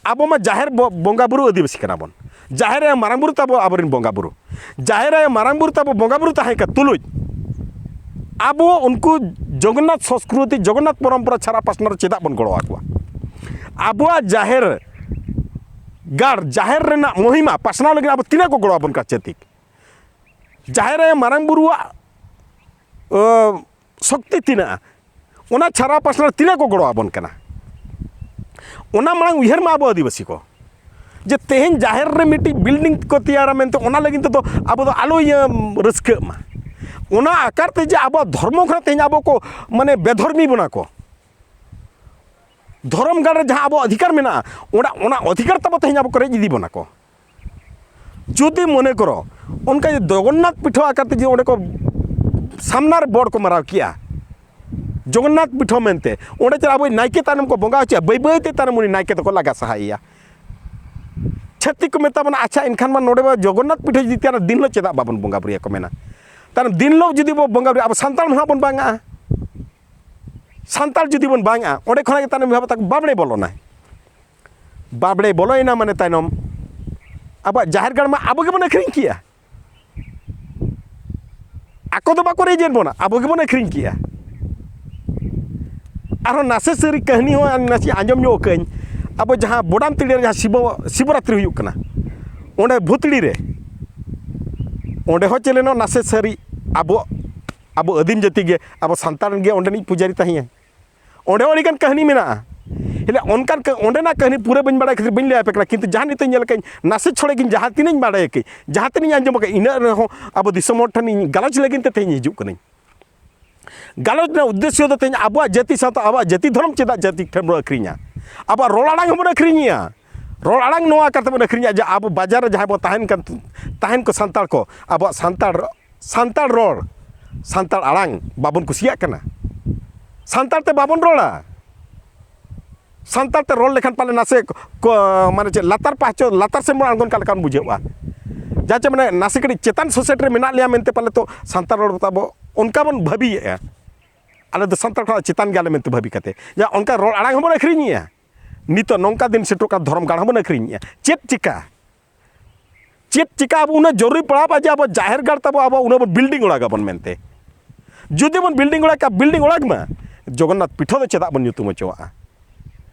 ᱟᱵᱚ ᱢᱟ ᱡᱟᱦᱮᱨ ᱵᱚ-, ᱵᱚᱸᱜᱟ ᱵᱩᱨᱩ ᱟᱹᱫᱤᱵᱟᱹᱥᱤ ᱠᱟᱱᱟ ᱵᱚᱱ᱾ ᱡᱟᱦᱮᱨ ᱟᱭᱳ ᱢᱟᱨᱟᱝ ᱵᱩᱨᱩ ᱛᱟᱵᱚ ᱟᱵᱚᱨᱮᱱ ᱵᱚᱸᱜᱟ ᱵᱩᱨᱩ᱾ ᱡᱟᱦᱮᱨ ᱟᱭᱳ ᱢᱟᱨᱟᱝ ᱵᱩᱨᱩ ᱛᱟᱵᱚ ᱵᱚᱸᱜᱟ ᱵᱩᱨᱩ ᱛᱟᱦᱮᱸ ᱠᱟᱱ ᱛᱩᱞᱩᱡ, ᱟᱵᱚ ᱩᱱᱠᱩ ᱡᱚᱜᱚᱱᱱᱟᱛᱷ ᱥᱚᱝᱥᱠᱨᱤᱛᱤ, ᱡᱚᱜᱚᱱᱱᱟᱛᱷ ᱯᱚᱨᱚᱢᱯᱚᱨᱟ ᱪᱷᱟᱲᱟ ᱯᱟᱥᱱᱟᱣ ᱨᱮ ᱪᱮᱫᱟᱜ ᱵᱚᱱ ᱜᱚᱲᱚ ᱟᱠᱚᱣᱟ? ᱟᱵᱚᱣᱟᱜ ᱡᱟᱦᱮᱨ ᱜᱟᱲ, ᱡᱟᱦᱮᱨ ᱨᱮᱱᱟᱜ ᱢᱚᱦᱤᱢᱟ ᱯᱟᱥᱱᱟᱣ ᱞᱟᱹᱜᱤᱫ ᱟᱵᱚ ᱛᱤᱱᱟᱹᱜ ᱠᱚ ᱜᱚᱲᱚ ᱟᱵᱚᱱ ᱠᱟᱱᱟ ᱪᱷᱟᱹᱛᱤᱠ? ᱡᱟᱦᱮᱨ ᱟᱭᱳ ᱢᱟᱨᱟᱝ ᱵᱩᱨᱩᱣᱟᱜ, ᱚ, ᱥᱚᱠᱛᱤ ᱛᱤᱱᱟᱹᱜᱼᱟ, ᱚᱱᱟ ᱪᱷᱟᱨᱟᱣ ᱯᱟᱥᱱᱟᱣ ᱨᱮ ᱛᱤᱱᱟᱹᱜ ᱠᱚ ᱜᱚᱲᱚ ᱟᱵᱚᱱ ᱠᱟᱱᱟ? ᱚᱱᱟ ᱢᱟᱲᱟᱝ ᱩᱭᱦᱟᱹᱨ ᱢᱟ ᱟᱵᱚ ᱟᱹᱫᱤᱵᱟᱹᱥᱤ ᱠᱚ, ᱡᱮ ᱛᱮᱦᱮᱧ ᱡᱟᱦᱮᱨ ᱨᱮ ᱢᱤᱫᱴᱤᱡ ᱵᱤᱞᱰᱤᱝ ᱠᱚ ᱛᱮᱭᱟᱨᱟ ᱢᱮᱱᱛᱮ, ᱚᱱᱟ ᱞᱟᱹᱜᱤᱫ ᱛᱮᱫᱚ ᱟᱵᱚ ᱫᱚ ᱟᱞᱚ ᱤᱭᱟᱹ ᱨᱟᱹᱥᱠᱟᱹᱜ ᱢᱟ᱾ ᱚᱱᱟ ᱟᱠᱟᱨ ᱛᱮ ᱡᱮ ᱟᱵᱚᱣᱟᱜ ᱫᱷᱚᱨᱢᱚ ᱠᱷᱚᱱᱟᱜ ᱛᱮᱦᱮᱧ ᱟᱵᱚ ᱠᱚ, ᱢᱟᱱᱮ, ᱵᱮᱫᱷᱚᱨᱢᱤ ᱵᱚᱱᱟ ᱠᱚ, ᱫᱷᱚᱨᱚᱢ ᱜᱟᱲ ᱨᱮ ᱡᱟᱦᱟᱸ ᱟᱵᱚᱣᱟᱜ ᱚᱫᱷᱤᱠᱟᱨ ᱢᱮᱱᱟᱜᱼᱟ, ᱚᱱᱟ, ᱚᱱᱟ ᱚᱫᱷᱤᱠᱟᱨ ᱛᱟᱵᱚ ᱛᱮᱦᱮᱧ ᱟᱵᱚ ᱠᱚ ᱨᱮᱡ ᱤᱫᱤ ᱵᱚᱱᱟ ᱠᱚ᱾ ᱡᱩᱫᱤ ᱢᱚᱱᱮ ᱠᱚᱨᱚ ᱚᱱᱠᱟ ᱡᱮ ᱡᱚᱜᱚᱱᱱᱟᱛᱷ ᱯᱤᱴᱷᱟᱹ ᱟᱠᱟᱨ ᱛᱮ ᱡᱮ ᱚᱸᱰᱮ ᱠᱚ ᱥᱟᱢᱱᱟ ᱨᱮ ᱵᱚᱲ ᱠᱚ ᱢᱟᱨᱟᱣ ᱠᱮᱜᱼᱟ, ᱡᱚᱜᱚᱱᱱᱟᱛᱷ ᱯᱤᱴᱷᱟᱹ ᱢᱮᱱᱛᱮ, ᱚᱸᱰᱮ ᱪᱟᱞᱟᱜ ᱟᱵᱚ ᱱᱟᱭᱠᱮ ᱛᱟᱭᱱᱚᱢ ᱠᱚ ᱵᱚᱸᱜᱟ ᱦᱚᱪᱚᱭᱟ, ᱵᱟᱹᱭ ᱵᱟᱹᱭ ᱛᱮ ᱛᱟᱭᱱᱚᱢ ᱩᱱᱤ ᱱᱟᱭᱠᱮ ᱫᱚᱠᱚ ᱞᱟᱜᱟ ᱥᱟᱦᱟᱭᱮᱭᱟ᱾ ᱪᱷᱟᱹᱛᱤᱠ ᱠᱚ ᱢᱮᱛᱟ ᱵᱚᱱᱟ, "ᱟᱪᱪᱷᱟ, ᱮᱱᱠᱷᱟᱱ ᱢᱟ ᱱᱚᱰᱮ ᱢᱟ ᱡᱚᱜᱚᱱᱱᱟᱛᱷ ᱯᱤᱴᱷᱟᱹ ᱡᱩᱫᱤ ᱛᱟᱦᱮᱱᱟ, ᱫᱤᱱ ᱦᱤᱞᱳᱜ ᱪᱮᱫᱟᱜ ᱵᱟᱵᱚᱱ ᱵᱚᱸᱜᱟ ᱵᱩᱨᱩᱭᱟ?" ᱠᱚ ᱢᱮᱱᱟ᱾ ᱛᱟᱭᱱᱚᱢ ᱫᱤᱱ ᱦᱤᱞᱳᱜ ᱡᱩᱫᱤ ᱵᱚ ᱵᱚᱸᱜᱟ ᱵᱩᱨᱩᱭᱟ, ᱟᱵᱚ ᱥᱟᱱᱛᱟᱲ ᱢᱟ ᱦᱟᱸᱜ ᱵᱚᱱ ᱵᱟᱝᱟᱜᱼᱟ᱾ ᱥᱟᱱᱛᱟᱲ ᱡᱩᱫᱤ ᱵᱚᱱ ᱵᱟᱝᱟᱜᱼᱟ, ᱚᱸᱰᱮ ᱠᱷᱚᱱᱟᱜ ᱜᱮ ᱛᱟᱭᱱᱚᱢ ᱵᱷᱟᱵᱽ ᱛᱟᱠᱚ ᱵᱟᱵᱽᱲᱮ ᱵᱚᱞᱚᱱᱟᱭ᱾ ᱵᱟᱵᱽᱲᱮ ᱵᱚᱞᱚᱭᱮᱱᱟ ᱢᱟᱱᱮ ᱛᱟᱭᱱᱚᱢ ᱟᱵᱚᱣᱟᱜ ᱡᱟᱦᱮᱨ ᱜᱟᱲ ᱢᱟ ᱟᱵᱚ ᱜᱮᱵᱚᱱ ᱟᱹᱠᱷᱨᱤᱧ ᱠᱮᱜᱼᱟ᱾ ᱟᱠᱚ ᱫᱚ ᱵᱟᱠᱚ ᱨᱮᱡᱮᱫ ᱵᱚᱱᱟ, ᱟᱵᱚ ᱜᱮᱵᱚᱱ ᱟᱹᱠᱷᱨᱤᱧ ᱠᱮᱜᱼᱟ᱾ ᱟᱨᱦᱚᱸ ᱱᱟᱥᱮ ᱥᱟᱹᱨᱤ ᱠᱟᱹᱦᱱᱤ ᱦᱚᱸ ᱱᱟᱥᱮ ᱟᱸᱡᱚᱢ ᱧᱚᱜ ᱠᱟᱹᱧ᱾ ᱟᱵᱚ ᱡᱟᱦᱟᱸ ᱵᱚᱰᱟᱢ ᱛᱤᱲᱤ ᱨᱮ ᱡᱟᱦᱟᱸ ᱥᱤᱵᱚ-, ᱥᱤᱵᱚᱨᱟᱛᱨᱤ ᱦᱩᱭᱩᱜ ᱠᱟᱱᱟ, ᱚᱸᱰᱮ ᱵᱷᱩᱛᱲᱤ ᱨᱮ, ᱚᱸᱰᱮ ᱦᱚᱸ ᱪᱮᱞᱮᱱᱚᱜ ᱱᱟᱥᱮ ᱥᱟᱹᱨᱤ ᱟᱵᱚ, ᱟᱵᱚ ᱟᱹᱫᱤᱢ ᱡᱟᱹᱛᱤ ᱜᱮ, ᱟᱵᱚ ᱥᱟᱱᱛᱟᱲ ᱨᱮᱱ ᱜᱮ ᱚᱸᱰᱮᱱᱤᱡ ᱯᱩᱡᱟᱨᱤ ᱛᱟᱦᱮᱸᱭᱟᱭ᱾ ᱚᱸᱰᱮ ᱦᱚᱸ ᱟᱹᱰᱤᱜᱟᱱ ᱠᱟᱹᱦᱱᱤ ᱢᱮᱱᱟᱜᱼᱟ᱾ ᱦᱮᱞᱮ, ᱚᱱᱠᱟᱱ ᱠᱟᱹ-, ᱚᱸᱰᱮᱱᱟᱜ ᱠᱟᱹᱦᱱᱤ ᱯᱩᱨᱟᱹ ᱵᱟᱹᱧ ᱵᱟᱲᱟᱭ ᱠᱷᱟᱹᱛᱤᱨ ᱵᱟᱹᱧ ᱞᱟᱹᱭ ᱟᱯᱮ ᱠᱟᱱᱟ, ᱠᱤᱱᱛᱩ ᱡᱟᱦᱟᱸ ᱱᱤᱛᱚᱜ ᱧᱮᱞ ᱠᱟᱹᱧ, ᱱᱟᱥᱮ ᱪᱷᱚᱲᱮ ᱜᱤᱧ ᱡᱟᱦᱟᱸ ᱛᱤᱱᱟᱹᱜ ᱤᱧ ᱵᱟᱲᱟᱭ ᱠᱟᱹᱧ, ᱡᱟᱦᱟᱸ ᱛᱤᱱᱟᱹᱜ ᱤᱧ ᱟᱸᱡᱚᱢ ᱠᱟᱹᱧ, ᱤᱱᱟᱹᱜ ᱨᱮᱦᱚᱸ ᱟᱵᱚ ᱫᱤᱥᱚᱢ ᱦᱚᱲ ᱴᱷᱮᱱ ᱤᱧ ᱜᱟᱞᱚᱪ ᱞᱟᱹᱜᱤᱫ ᱛᱮ ᱛᱮᱦᱮᱧ ᱦᱤᱡᱩᱜ ᱠᱟᱹᱱᱟᱹᱧ᱾ ᱜᱟᱞᱚᱪ ᱨᱮᱱᱟᱜ ᱩᱫᱽᱫᱮᱥᱥᱚ ᱫᱚ ᱛᱮᱦᱮᱧ ᱟᱵᱚᱣᱟᱜ ᱡᱟᱹᱛᱤ ᱥᱟᱶᱛᱟ, ᱟᱵᱚᱣᱟᱜ ᱡᱟᱹᱛᱤ ᱫᱷᱚᱨᱚᱢ ᱪᱮᱫᱟᱜ ᱡᱟᱹᱛᱤ ᱴᱷᱮᱱ ᱵᱚᱱ ᱟᱹᱠᱷᱨᱤᱧᱟ? ᱟᱵᱚᱣᱟᱜ ᱨᱚᱲ ᱟᱲᱟᱝ ᱦᱚᱸᱵᱚᱱ ᱟᱹᱠᱷᱨᱤᱧᱮᱜᱼᱟ᱾ ᱨᱚᱲ ᱟᱲᱟᱝ ᱱᱚᱣᱟ ᱠᱟᱛᱷᱟ ᱵᱚᱱ ᱟᱹᱠᱷᱨᱤᱧᱮᱜᱼᱟ ᱡᱮ ᱟᱵᱚ ᱵᱟᱡᱟᱨ ᱨᱮ ᱡᱟᱦᱟᱸᱭ ᱵᱚᱱ ᱛᱟᱦᱮᱱ ᱠᱟᱱ, ᱛᱟᱦᱮᱱ ᱠᱚ ᱥᱟᱱᱛᱟᱲ ᱠᱚ, ᱟᱵᱚᱣᱟᱜ ᱥᱟᱱᱛᱟᱲ, ᱥᱟᱱᱛᱟᱲ ᱨᱚᱲ, ᱥᱟᱱᱛᱟᱲ ᱟᱲᱟᱝ ᱵᱟᱵᱚᱱ ᱠᱩᱥᱤᱭᱟᱜ ᱠᱟᱱᱟ᱾ ᱥᱟᱱᱛᱟᱲ ᱛᱮ ᱵᱟᱵᱚᱱ ᱨᱚᱲᱟ᱾ ᱥᱟᱱᱛᱟᱲ ᱛᱮ ᱨᱚᱲ ᱞᱮᱠᱷᱟᱱ ᱯᱟᱞᱮ ᱱᱟᱥᱮ ᱠᱚ-, ᱢᱟᱱᱮ ᱪᱮᱫ, ᱞᱟᱛᱟᱨ ᱯᱟᱦᱪᱚ, ᱞᱟᱛᱟᱨ ᱥᱮᱱ ᱵᱚᱱ ᱟᱬᱜᱚᱱ ᱠᱟᱱ ᱞᱮᱠᱟ ᱵᱚᱱ ᱵᱩᱡᱷᱟᱹᱣᱟ᱾ ᱡᱟᱦᱟᱸ ᱪᱮ ᱢᱟᱱᱮ ᱱᱟᱥᱮ ᱠᱟᱹᱴᱤᱡ ᱪᱮᱛᱟᱱ ᱥᱳᱥᱟᱭᱴᱤ ᱨᱮ ᱢᱮᱱᱟᱜ ᱞᱮᱭᱟ ᱢᱮᱱᱛᱮ ᱯᱟᱞᱮ ᱛᱚ ᱥᱟᱱᱛᱟᱲ ᱨᱚᱲ ᱛᱟᱵᱚ ᱚᱱᱠᱟ ᱵᱚᱱ ᱵᱷᱟᱹᱵᱤᱭᱮᱫᱼᱟ᱾ ᱟᱞᱮ ᱫᱚ ᱥᱟᱱᱛᱟᱲ ᱠᱷᱚᱱᱟᱜ ᱪᱮᱛᱟᱱ ᱜᱮᱭᱟᱞᱮ ᱢᱮᱱᱛᱮ ᱵᱷᱟᱹᱵᱤ ᱠᱟᱛᱮ, ᱡᱟ ᱚᱱᱠᱟ ᱨᱚᱲ ᱟᱲᱟᱝ ᱦᱚᱸᱵᱚᱱ ᱟᱹᱠᱷᱨᱤᱧᱮᱜᱼᱟ᱾ ᱱᱤᱛᱚᱜ ᱱᱚᱝᱠᱟ ᱫᱤᱱ ᱥᱮᱴᱮᱨᱚᱜ ᱠᱟᱱ, ᱫᱷᱚᱨᱚᱢ ᱜᱟᱲ ᱦᱚᱸᱵᱚᱱ ᱟᱹᱠᱷᱨᱤᱧᱮᱜᱼᱟ᱾ ᱪᱮᱫ ᱪᱤᱠᱟ? ᱪᱮᱫ ᱪᱤᱠᱟ ᱟᱵᱚ ᱩᱱᱟᱹᱜ ᱡᱚᱨᱩᱨᱤ ᱯᱟᱲᱟᱣ ᱵᱟ ᱡᱮ ᱟᱵᱚ ᱡᱟᱦᱮᱨ ᱜᱟᱲ ᱛᱟᱵᱚ ᱟᱵᱚ ᱩᱱᱟᱹᱜ ᱵᱚᱱ ᱵᱤᱞᱰᱤᱝ ᱚᱲᱟᱜᱟᱵᱚᱱ ᱢᱮᱱᱛᱮ? ᱡᱩᱫᱤ ᱵᱚᱱ ᱵᱤᱞᱰᱤᱝ ᱚᱲᱟᱜ ᱠᱷᱟᱱ, ᱵᱤᱞᱰᱤᱝ ᱚᱲᱟᱜ ᱢᱟ, ᱡᱚᱜᱚᱱᱱᱟᱛᱷ ᱯᱤᱴᱷᱟᱹ ᱫᱚ ᱪᱮᱫᱟᱜ ᱵᱚᱱ ᱧᱩᱛᱩᱢ ᱦᱚᱪᱚᱣᱟᱜᱼᱟ?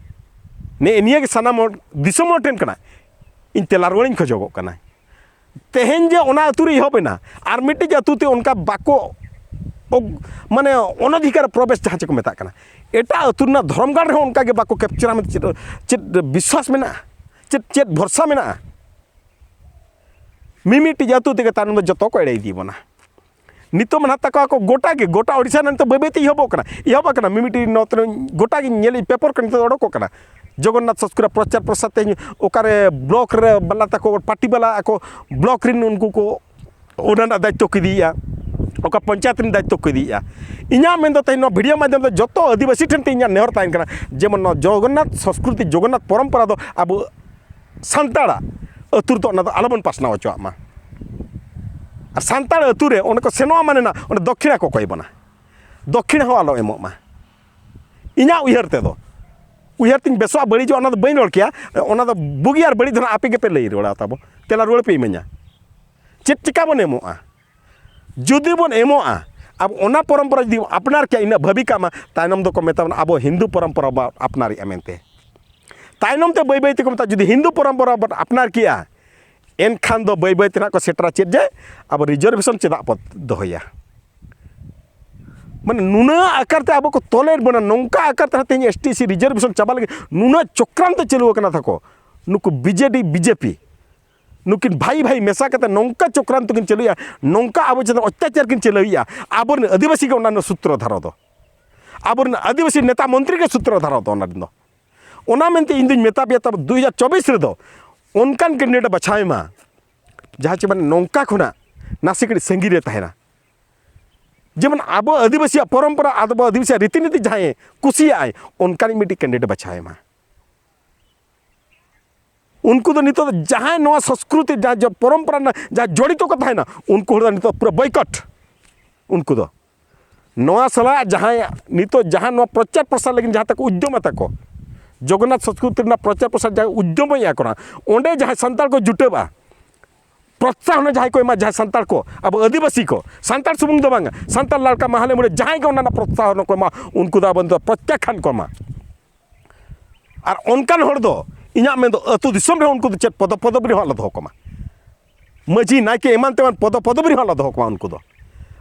ᱱᱮᱜᱼᱮ ᱱᱤᱭᱟᱹ ᱜᱮ ᱥᱟᱱᱟᱢ ᱦᱚᱲ, ᱫᱤᱥᱚᱢ ᱦᱚᱲ ᱴᱷᱮᱱ ᱠᱟᱱᱟ, ᱤᱧ ᱛᱮᱞᱟ ᱨᱩᱣᱟᱹᱲᱤᱧ ᱠᱷᱚᱡᱚᱜᱚᱜ ᱠᱟᱱᱟ᱾ ᱛᱮᱦᱮᱧ ᱡᱮ ᱚᱱᱟ ᱟᱹᱛᱩ ᱨᱮ ᱮᱦᱚᱵ ᱮᱱᱟ, ᱟᱨ ᱢᱤᱫᱴᱤᱡ ᱟᱹᱛᱩ ᱛᱮ ᱚᱱᱠᱟ ᱵᱟᱠᱚ, ᱚᱜ-, ᱢᱟᱱᱮ ᱚᱱᱚᱫᱷᱤᱠᱟᱨ ᱯᱨᱚᱵᱮᱥ ᱡᱟᱦᱟᱸ ᱪᱮ ᱠᱚ ᱢᱮᱛᱟᱜ ᱠᱟᱱᱟ, ᱮᱴᱟᱜ ᱟᱹᱛᱩ ᱨᱮᱱᱟᱜ ᱫᱷᱚᱨᱚᱢ ᱜᱟᱲ ᱨᱮᱦᱚᱸ ᱚᱱᱠᱟ ᱜᱮ ᱵᱟᱠᱚ ᱠᱮᱯᱪᱟᱨᱟ ᱢᱮᱱᱛᱮ ᱪᱮᱫ, ᱪᱮᱫ ᱵᱤᱥᱣᱟᱥ ᱢᱮᱱᱟᱜᱼᱟ? ᱪᱮᱫ, ᱪᱮᱫ ᱵᱷᱚᱨᱥᱟ ᱢᱮᱱᱟᱜᱼᱟ? ᱢᱤᱢᱤᱫᱴᱤᱡ ᱟᱹᱛᱩ ᱛᱮᱜᱮ ᱛᱟᱭᱱᱚᱢ ᱫᱚ ᱡᱚᱛᱚ ᱠᱚ ᱮᱲᱮ ᱤᱫᱤ ᱵᱚᱱᱟ᱾ ᱱᱤᱛᱚᱜ ᱢᱟ ᱱᱟᱦᱟᱜ ᱛᱟᱠᱚ ᱟᱠᱚ ᱜᱚᱴᱟ ᱜᱮ, ᱜᱚᱴᱟ ᱳᱰᱤᱥᱟ ᱨᱮ ᱱᱤᱛᱚᱜ ᱵᱟᱹᱭ ᱵᱟᱹᱭ ᱛᱮ ᱮᱦᱚᱵᱚᱜ ᱠᱟᱱᱟ, ᱮᱦᱚᱵ ᱟᱠᱟᱱᱟ᱾ ᱢᱤᱢᱤᱫᱴᱤᱡ ᱱᱚᱛᱮ ᱨᱮ ᱜᱚᱴᱟ ᱜᱮ ᱧᱮᱞᱮᱫ, ᱯᱮᱯᱟᱨ ᱠᱚ ᱱᱤᱛᱚᱜ ᱚᱰᱚᱠᱚᱜ ᱠᱟᱱᱟ᱾ ᱡᱚᱜᱚᱱᱱᱟᱛᱷ ᱥᱚᱥᱠᱨᱟ ᱯᱨᱚᱪᱟᱨ ᱯᱨᱚᱥᱟᱨ ᱛᱮᱦᱮᱧ ᱚᱠᱟᱨᱮ ᱵᱞᱚᱠ ᱨᱮ ᱵᱟᱞᱟ ᱛᱟᱠᱚ, ᱯᱟᱨᱴᱤ ᱵᱟᱞᱟ ᱟᱠᱚ ᱵᱞᱚᱠ ᱨᱮᱱ ᱩᱱᱠᱩ ᱠᱚ ᱚᱱᱟ ᱨᱮᱱᱟᱜ ᱫᱟᱭᱤᱛᱛᱚ ᱠᱚ ᱤᱫᱤᱭᱮᱫᱼᱟ, ᱚᱠᱟ ᱯᱚᱧᱪᱟᱭᱮᱛ ᱨᱮᱱ ᱫᱟᱭᱤᱛᱛᱚ ᱠᱚ ᱤᱫᱤᱭᱮᱫᱼᱟ᱾ ᱤᱧᱟᱹᱜ ᱢᱮᱱ ᱫᱚ ᱛᱮᱦᱮᱧ ᱱᱚᱣᱟ ᱵᱷᱤᱰᱤᱭᱳ ᱢᱟᱫᱽᱫᱷᱚᱢ ᱛᱮ ᱡᱚᱛᱚ ᱟᱹᱫᱤᱵᱟᱹᱥᱤ ᱴᱷᱮᱱ ᱛᱮ ᱤᱧᱟᱹᱜ ᱱᱮᱦᱚᱨ ᱛᱟᱦᱮᱱ ᱠᱟᱱᱟ, ᱡᱮᱢᱚᱱ ᱱᱚᱣᱟ ᱡᱚᱜᱚᱱᱱᱟᱛᱷ ᱥᱚᱥᱠᱨᱤᱛᱤ, ᱡᱚᱜᱚᱱᱱᱟᱛᱷ ᱯᱚᱨᱚᱢᱯᱚᱨᱟ ᱫᱚ ᱟᱵᱚ ᱥᱟᱱᱛᱟᱲᱟᱜ ᱟᱹᱛᱩ ᱨᱮᱫᱚ ᱚᱱᱟ ᱫᱚ ᱟᱞᱚᱵᱚᱱ ᱯᱟᱥᱱᱟᱣ ᱦᱚᱪᱚᱣᱟᱜ ᱢᱟ᱾ ᱟᱨ ᱥᱟᱱᱛᱟᱲ ᱟᱹᱛᱩ ᱨᱮ ᱚᱸᱰᱮ ᱠᱚ ᱥᱮᱱᱚᱜᱼᱟ ᱢᱟᱱᱮ ᱱᱟ ᱚᱸᱰᱮ ᱫᱚᱠᱠᱷᱤᱬᱟ ᱠᱚ ᱠᱚᱭ ᱵᱚᱱᱟ, ᱫᱚᱠᱠᱷᱤᱬᱟ ᱦᱚᱸ ᱟᱞᱚ ᱮᱢᱚᱜ ᱢᱟ᱾ ᱤᱧᱟᱹᱜ ᱩᱭᱦᱟᱹᱨ ᱛᱮᱫᱚ, ᱩᱭᱦᱟᱹᱨ ᱛᱤᱧ ᱵᱮᱥᱚᱜᱼᱟ ᱵᱟᱹᱲᱤᱡᱚᱜᱼᱟ ᱚᱱᱟ ᱫᱚ ᱵᱟᱹᱧ ᱨᱚᱲ ᱠᱮᱭᱟ, ᱚᱱᱟ ᱫᱚ ᱵᱩᱜᱤ ᱟᱨ ᱵᱟᱹᱲᱤᱡ ᱫᱚ ᱱᱟᱜ ᱟᱯᱮ ᱜᱮᱯᱮ ᱞᱟᱹᱭ ᱨᱩᱣᱟᱹᱲᱟ ᱛᱟᱵᱚ, ᱛᱮᱞᱟ ᱨᱩᱣᱟᱹᱲ ᱯᱮ ᱤᱢᱟᱹᱧᱟ᱾ ᱪᱮᱫ ᱪᱤᱠᱟ ᱵᱚᱱ ᱮᱢᱚᱜᱼᱟ? ᱡᱩᱫᱤ ᱵᱚᱱ ᱮᱢᱚᱜᱼᱟ, ᱟᱵᱚ ᱚᱱᱟ ᱯᱚᱨᱚᱢᱯᱚᱨᱟ ᱡᱩᱫᱤ ᱵᱚᱱ ᱟᱯᱱᱟᱨ ᱠᱮᱭᱟ, ᱤᱱᱟᱹᱜ ᱵᱷᱟᱹᱵᱤ ᱠᱟᱜ ᱢᱟ, ᱛᱟᱭᱱᱚᱢ ᱫᱚᱠᱚ ᱢᱮᱛᱟ ᱵᱚᱱᱟ ᱟᱵᱚ ᱦᱤᱱᱫᱩ ᱯᱚᱨᱚᱢᱯᱚᱨᱟ ᱵᱚᱱ ᱟᱯᱱᱟᱨᱮᱜᱼᱟ ᱢᱮᱱᱛᱮ᱾ ᱛᱟᱭᱱᱚᱢ ᱛᱮ ᱵᱟᱹᱭ ᱵᱟᱹᱭ ᱛᱮᱠᱚ ᱢᱮᱛᱟᱜᱼᱟ, ᱡᱩᱫᱤ ᱦᱤᱱᱫᱩ ᱯᱚᱨᱚᱢᱯᱚᱨᱟ ᱵᱚᱱ ᱟᱯᱱᱟᱨ ᱠᱮᱜᱼᱟ, ᱮᱱᱠᱷᱟᱱ ᱫᱚ ᱵᱟᱹᱭ ᱵᱟᱹᱭ ᱛᱮ ᱱᱟᱜ ᱠᱚ ᱥᱮᱴᱮᱨᱟ ᱪᱮᱫ ᱡᱮ ᱟᱵᱚ ᱨᱤᱡᱟᱨᱵᱷᱮᱥᱚᱱ ᱪᱮᱫᱟᱜ ᱵᱚ ᱫᱚᱦᱚᱭᱟ? ᱢᱟᱱᱮ ᱱᱩᱱᱟᱹᱜ ᱟᱠᱟᱨ ᱛᱮ ᱟᱵᱚ ᱠᱚ ᱛᱚᱞᱮᱫ ᱵᱚᱱᱟ, ᱱᱚᱝᱠᱟ ᱟᱠᱟᱨ ᱛᱮ ᱛᱮᱦᱮᱧ S T S C reservation ᱪᱟᱵᱟ ᱞᱟᱹᱜᱤᱫ ᱱᱩᱱᱟᱹᱜ ᱪᱚᱠᱨᱟᱱᱛᱚ ᱪᱟᱹᱞᱩ ᱟᱠᱟᱱᱟ ᱛᱟᱠᱚ, ᱱᱩᱠᱩ ᱵᱤ ᱡᱮ ᱰᱤ, ᱵᱤ ᱡᱮ ᱯᱤ᱾ ᱱᱩᱠᱤᱱ ᱵᱷᱟᱭ ᱵᱷᱟᱭ ᱢᱮᱥᱟ ᱠᱟᱛᱮ ᱱᱚᱝᱠᱟ ᱪᱚᱠᱨᱟᱱᱛᱚ ᱠᱤᱱ ᱪᱟᱹᱞᱩᱭᱟ, ᱱᱚᱝᱠᱟ ᱟᱵᱚ ᱪᱮᱛᱟᱱ ᱚᱛᱛᱟᱪᱟᱨ ᱠᱤᱱ ᱪᱟᱹᱞᱩᱭᱮᱫᱼᱟ, ᱟᱵᱚᱨᱮᱱ ᱟᱹᱫᱤᱵᱟᱹᱥᱤ ᱜᱮ ᱚᱱᱟ ᱨᱮᱱᱟᱜ ᱥᱩᱛᱨᱚ ᱫᱷᱟᱨᱚ ᱫᱚ, ᱟᱵᱚᱨᱮᱱ ᱟᱹᱫᱤᱵᱟᱹᱥᱤ ᱱᱮᱛᱟ ᱢᱚᱱᱛᱨᱤ ᱜᱮ ᱥᱩᱛᱨᱚ ᱫᱷᱟᱨᱚ ᱫᱚ ᱚᱱᱟ ᱨᱮᱱ ᱫᱚ᱾ ᱚᱱᱟ ᱢᱮᱱᱛᱮ ᱤᱧ ᱫᱩᱧ ᱢᱮᱛᱟ ᱯᱮᱭᱟ, ᱛᱟᱵᱚ ᱫᱩ ᱦᱟᱡᱟᱨ ᱪᱚᱵᱵᱤᱥ ᱨᱮᱫᱚ ᱚᱱᱠᱟᱱ ᱠᱮᱱᱰᱤᱰᱮᱴ ᱵᱟᱪᱷᱟᱣ ᱮᱢᱟ, ᱡᱟᱦᱟᱸ ᱪᱮ ᱢᱟᱱᱮ ᱱᱚᱝᱠᱟ ᱠᱷᱚᱱᱟᱜ ᱱᱟᱥᱮ ᱠᱟᱹᱴᱤᱡ ᱥᱟᱺᱜᱤᱧ ᱨᱮ ᱛᱟᱦᱮᱱᱟ᱾ ᱡᱮᱢᱚᱱ ᱟᱵᱚ ᱟᱹᱫᱤᱵᱟᱹᱥᱤᱭᱟᱜ ᱯᱚᱨᱚᱢᱯᱚᱨᱟ, ᱟᱵᱚ ᱟᱹᱫᱤᱵᱟᱹᱥᱤᱭᱟᱜ ᱨᱤᱛᱤᱱᱤᱛᱤ ᱡᱟᱦᱟᱸᱭ ᱠᱩᱥᱤᱭᱟᱜᱼᱟᱭ, ᱚᱱᱠᱟᱱᱤᱡ ᱢᱤᱫᱴᱤᱡ ᱠᱮᱱᱰᱤᱰᱮᱴ ᱵᱟᱪᱷᱟᱣ ᱮᱢᱟ᱾ ᱩᱱᱠᱩ ᱫᱚ ᱱᱤᱛᱚᱜ ᱫᱚ ᱡᱟᱦᱟᱸᱭ ᱱᱚᱣᱟ ᱥᱚᱸᱥᱠᱨᱤᱛᱤ, ᱡᱟᱦᱟᱸ ᱡᱚ-, ᱯᱚᱨᱚᱢᱯᱚᱨᱟ ᱨᱮᱱᱟᱜ ᱡᱟᱦᱟᱸ ᱡᱚᱲᱤᱛᱚ ᱠᱚ ᱛᱟᱦᱮᱱᱟ, ᱩᱱᱠᱩ ᱦᱚᱲ ᱫᱚ ᱱᱤᱛᱚᱜ ᱯᱩᱨᱟᱹ ᱵᱚᱭᱠᱚᱴ᱾ ᱩᱱᱠᱩ ᱫᱚ ᱱᱚᱣᱟ ᱥᱟᱞᱟᱜ ᱡᱟᱦᱟᱸᱭ ᱱᱤᱛᱚᱜ ᱡᱟᱦᱟᱸ ᱱᱚᱣᱟ ᱯᱨᱚᱪᱟᱨ ᱯᱨᱚᱥᱟᱨ ᱞᱟᱹᱜᱤᱫ ᱡᱟᱦᱟᱸ ᱛᱟᱠᱚ ᱩᱫᱽᱭᱚᱢ ᱟᱛᱟ ᱠᱚ, ᱡᱚᱜᱚᱱᱱᱟᱛᱷ ᱥᱚᱸᱥᱠᱨᱤᱛᱤ ᱨᱮᱱᱟᱜ ᱯᱨᱚᱪᱟᱨ ᱯᱨᱚᱥᱟᱨ ᱡᱟᱦᱟᱸ ᱩᱫᱽᱭᱚᱢ ᱮᱫᱼᱟ ᱠᱚ ᱱᱟᱜ, ᱚᱸᱰᱮ ᱡᱟᱦᱟᱸᱭ ᱥᱟᱱᱛᱟᱲ ᱠᱚ ᱡᱩᱴᱟᱹᱜᱼᱟ, ᱯᱨᱚᱛᱥᱟᱦᱚᱱ ᱡᱟᱦᱟᱸᱭ ᱠᱚ ᱮᱢᱟ, ᱡᱟᱦᱟᱸᱭ ᱥᱟᱱᱛᱟᱲ ᱠᱚ, ᱟᱵᱚ ᱟᱹᱫᱤᱵᱟᱹᱥᱤ ᱠᱚ, ᱥᱟᱱᱛᱟᱲ ᱥᱩᱢᱩᱝ ᱫᱚ ᱵᱟᱝᱟ, ᱥᱟᱱᱛᱟᱲ ᱞᱟᱲᱠᱟ ᱢᱟᱦᱞᱮ ᱢᱩᱲᱮ ᱡᱟᱦᱟᱸᱭ ᱜᱮ ᱚᱱᱟ ᱨᱮᱱᱟᱜ ᱯᱨᱚᱛᱥᱟᱦᱚᱱ ᱠᱚ ᱮᱢᱟ, ᱩᱱᱠᱩ ᱫᱚ ᱟᱵᱚ ᱫᱚ ᱯᱨᱚᱛᱭᱟᱠᱷᱟᱱ ᱠᱚ ᱮᱢᱟ᱾ ᱟᱨ ᱚᱱᱠᱟᱱ ᱦᱚᱲ ᱫᱚ ᱤᱧᱟᱹᱜ ᱢᱮᱱ ᱫᱚ ᱟᱹᱛᱩ ᱫᱤᱥᱚᱢ ᱨᱮᱦᱚᱸ ᱩᱱᱠᱩ ᱫᱚ ᱪᱮᱫ ᱯᱚᱫᱚ ᱯᱚᱫᱚᱵᱤ ᱨᱮᱦᱚᱸ ᱟᱞᱚ ᱫᱚᱦᱚ ᱠᱚᱢᱟ᱾ ᱢᱟᱹᱡᱷᱤ, ᱱᱟᱭᱠᱮ ᱮᱢᱟᱱ ᱛᱮᱢᱟᱱ ᱯᱚᱫᱚ ᱯᱚᱫᱚᱵᱤ ᱨᱮᱦᱚᱸ ᱟᱞᱚ ᱫᱚᱦᱚ ᱠᱚᱢᱟ ᱩᱱᱠᱩ ᱫᱚ᱾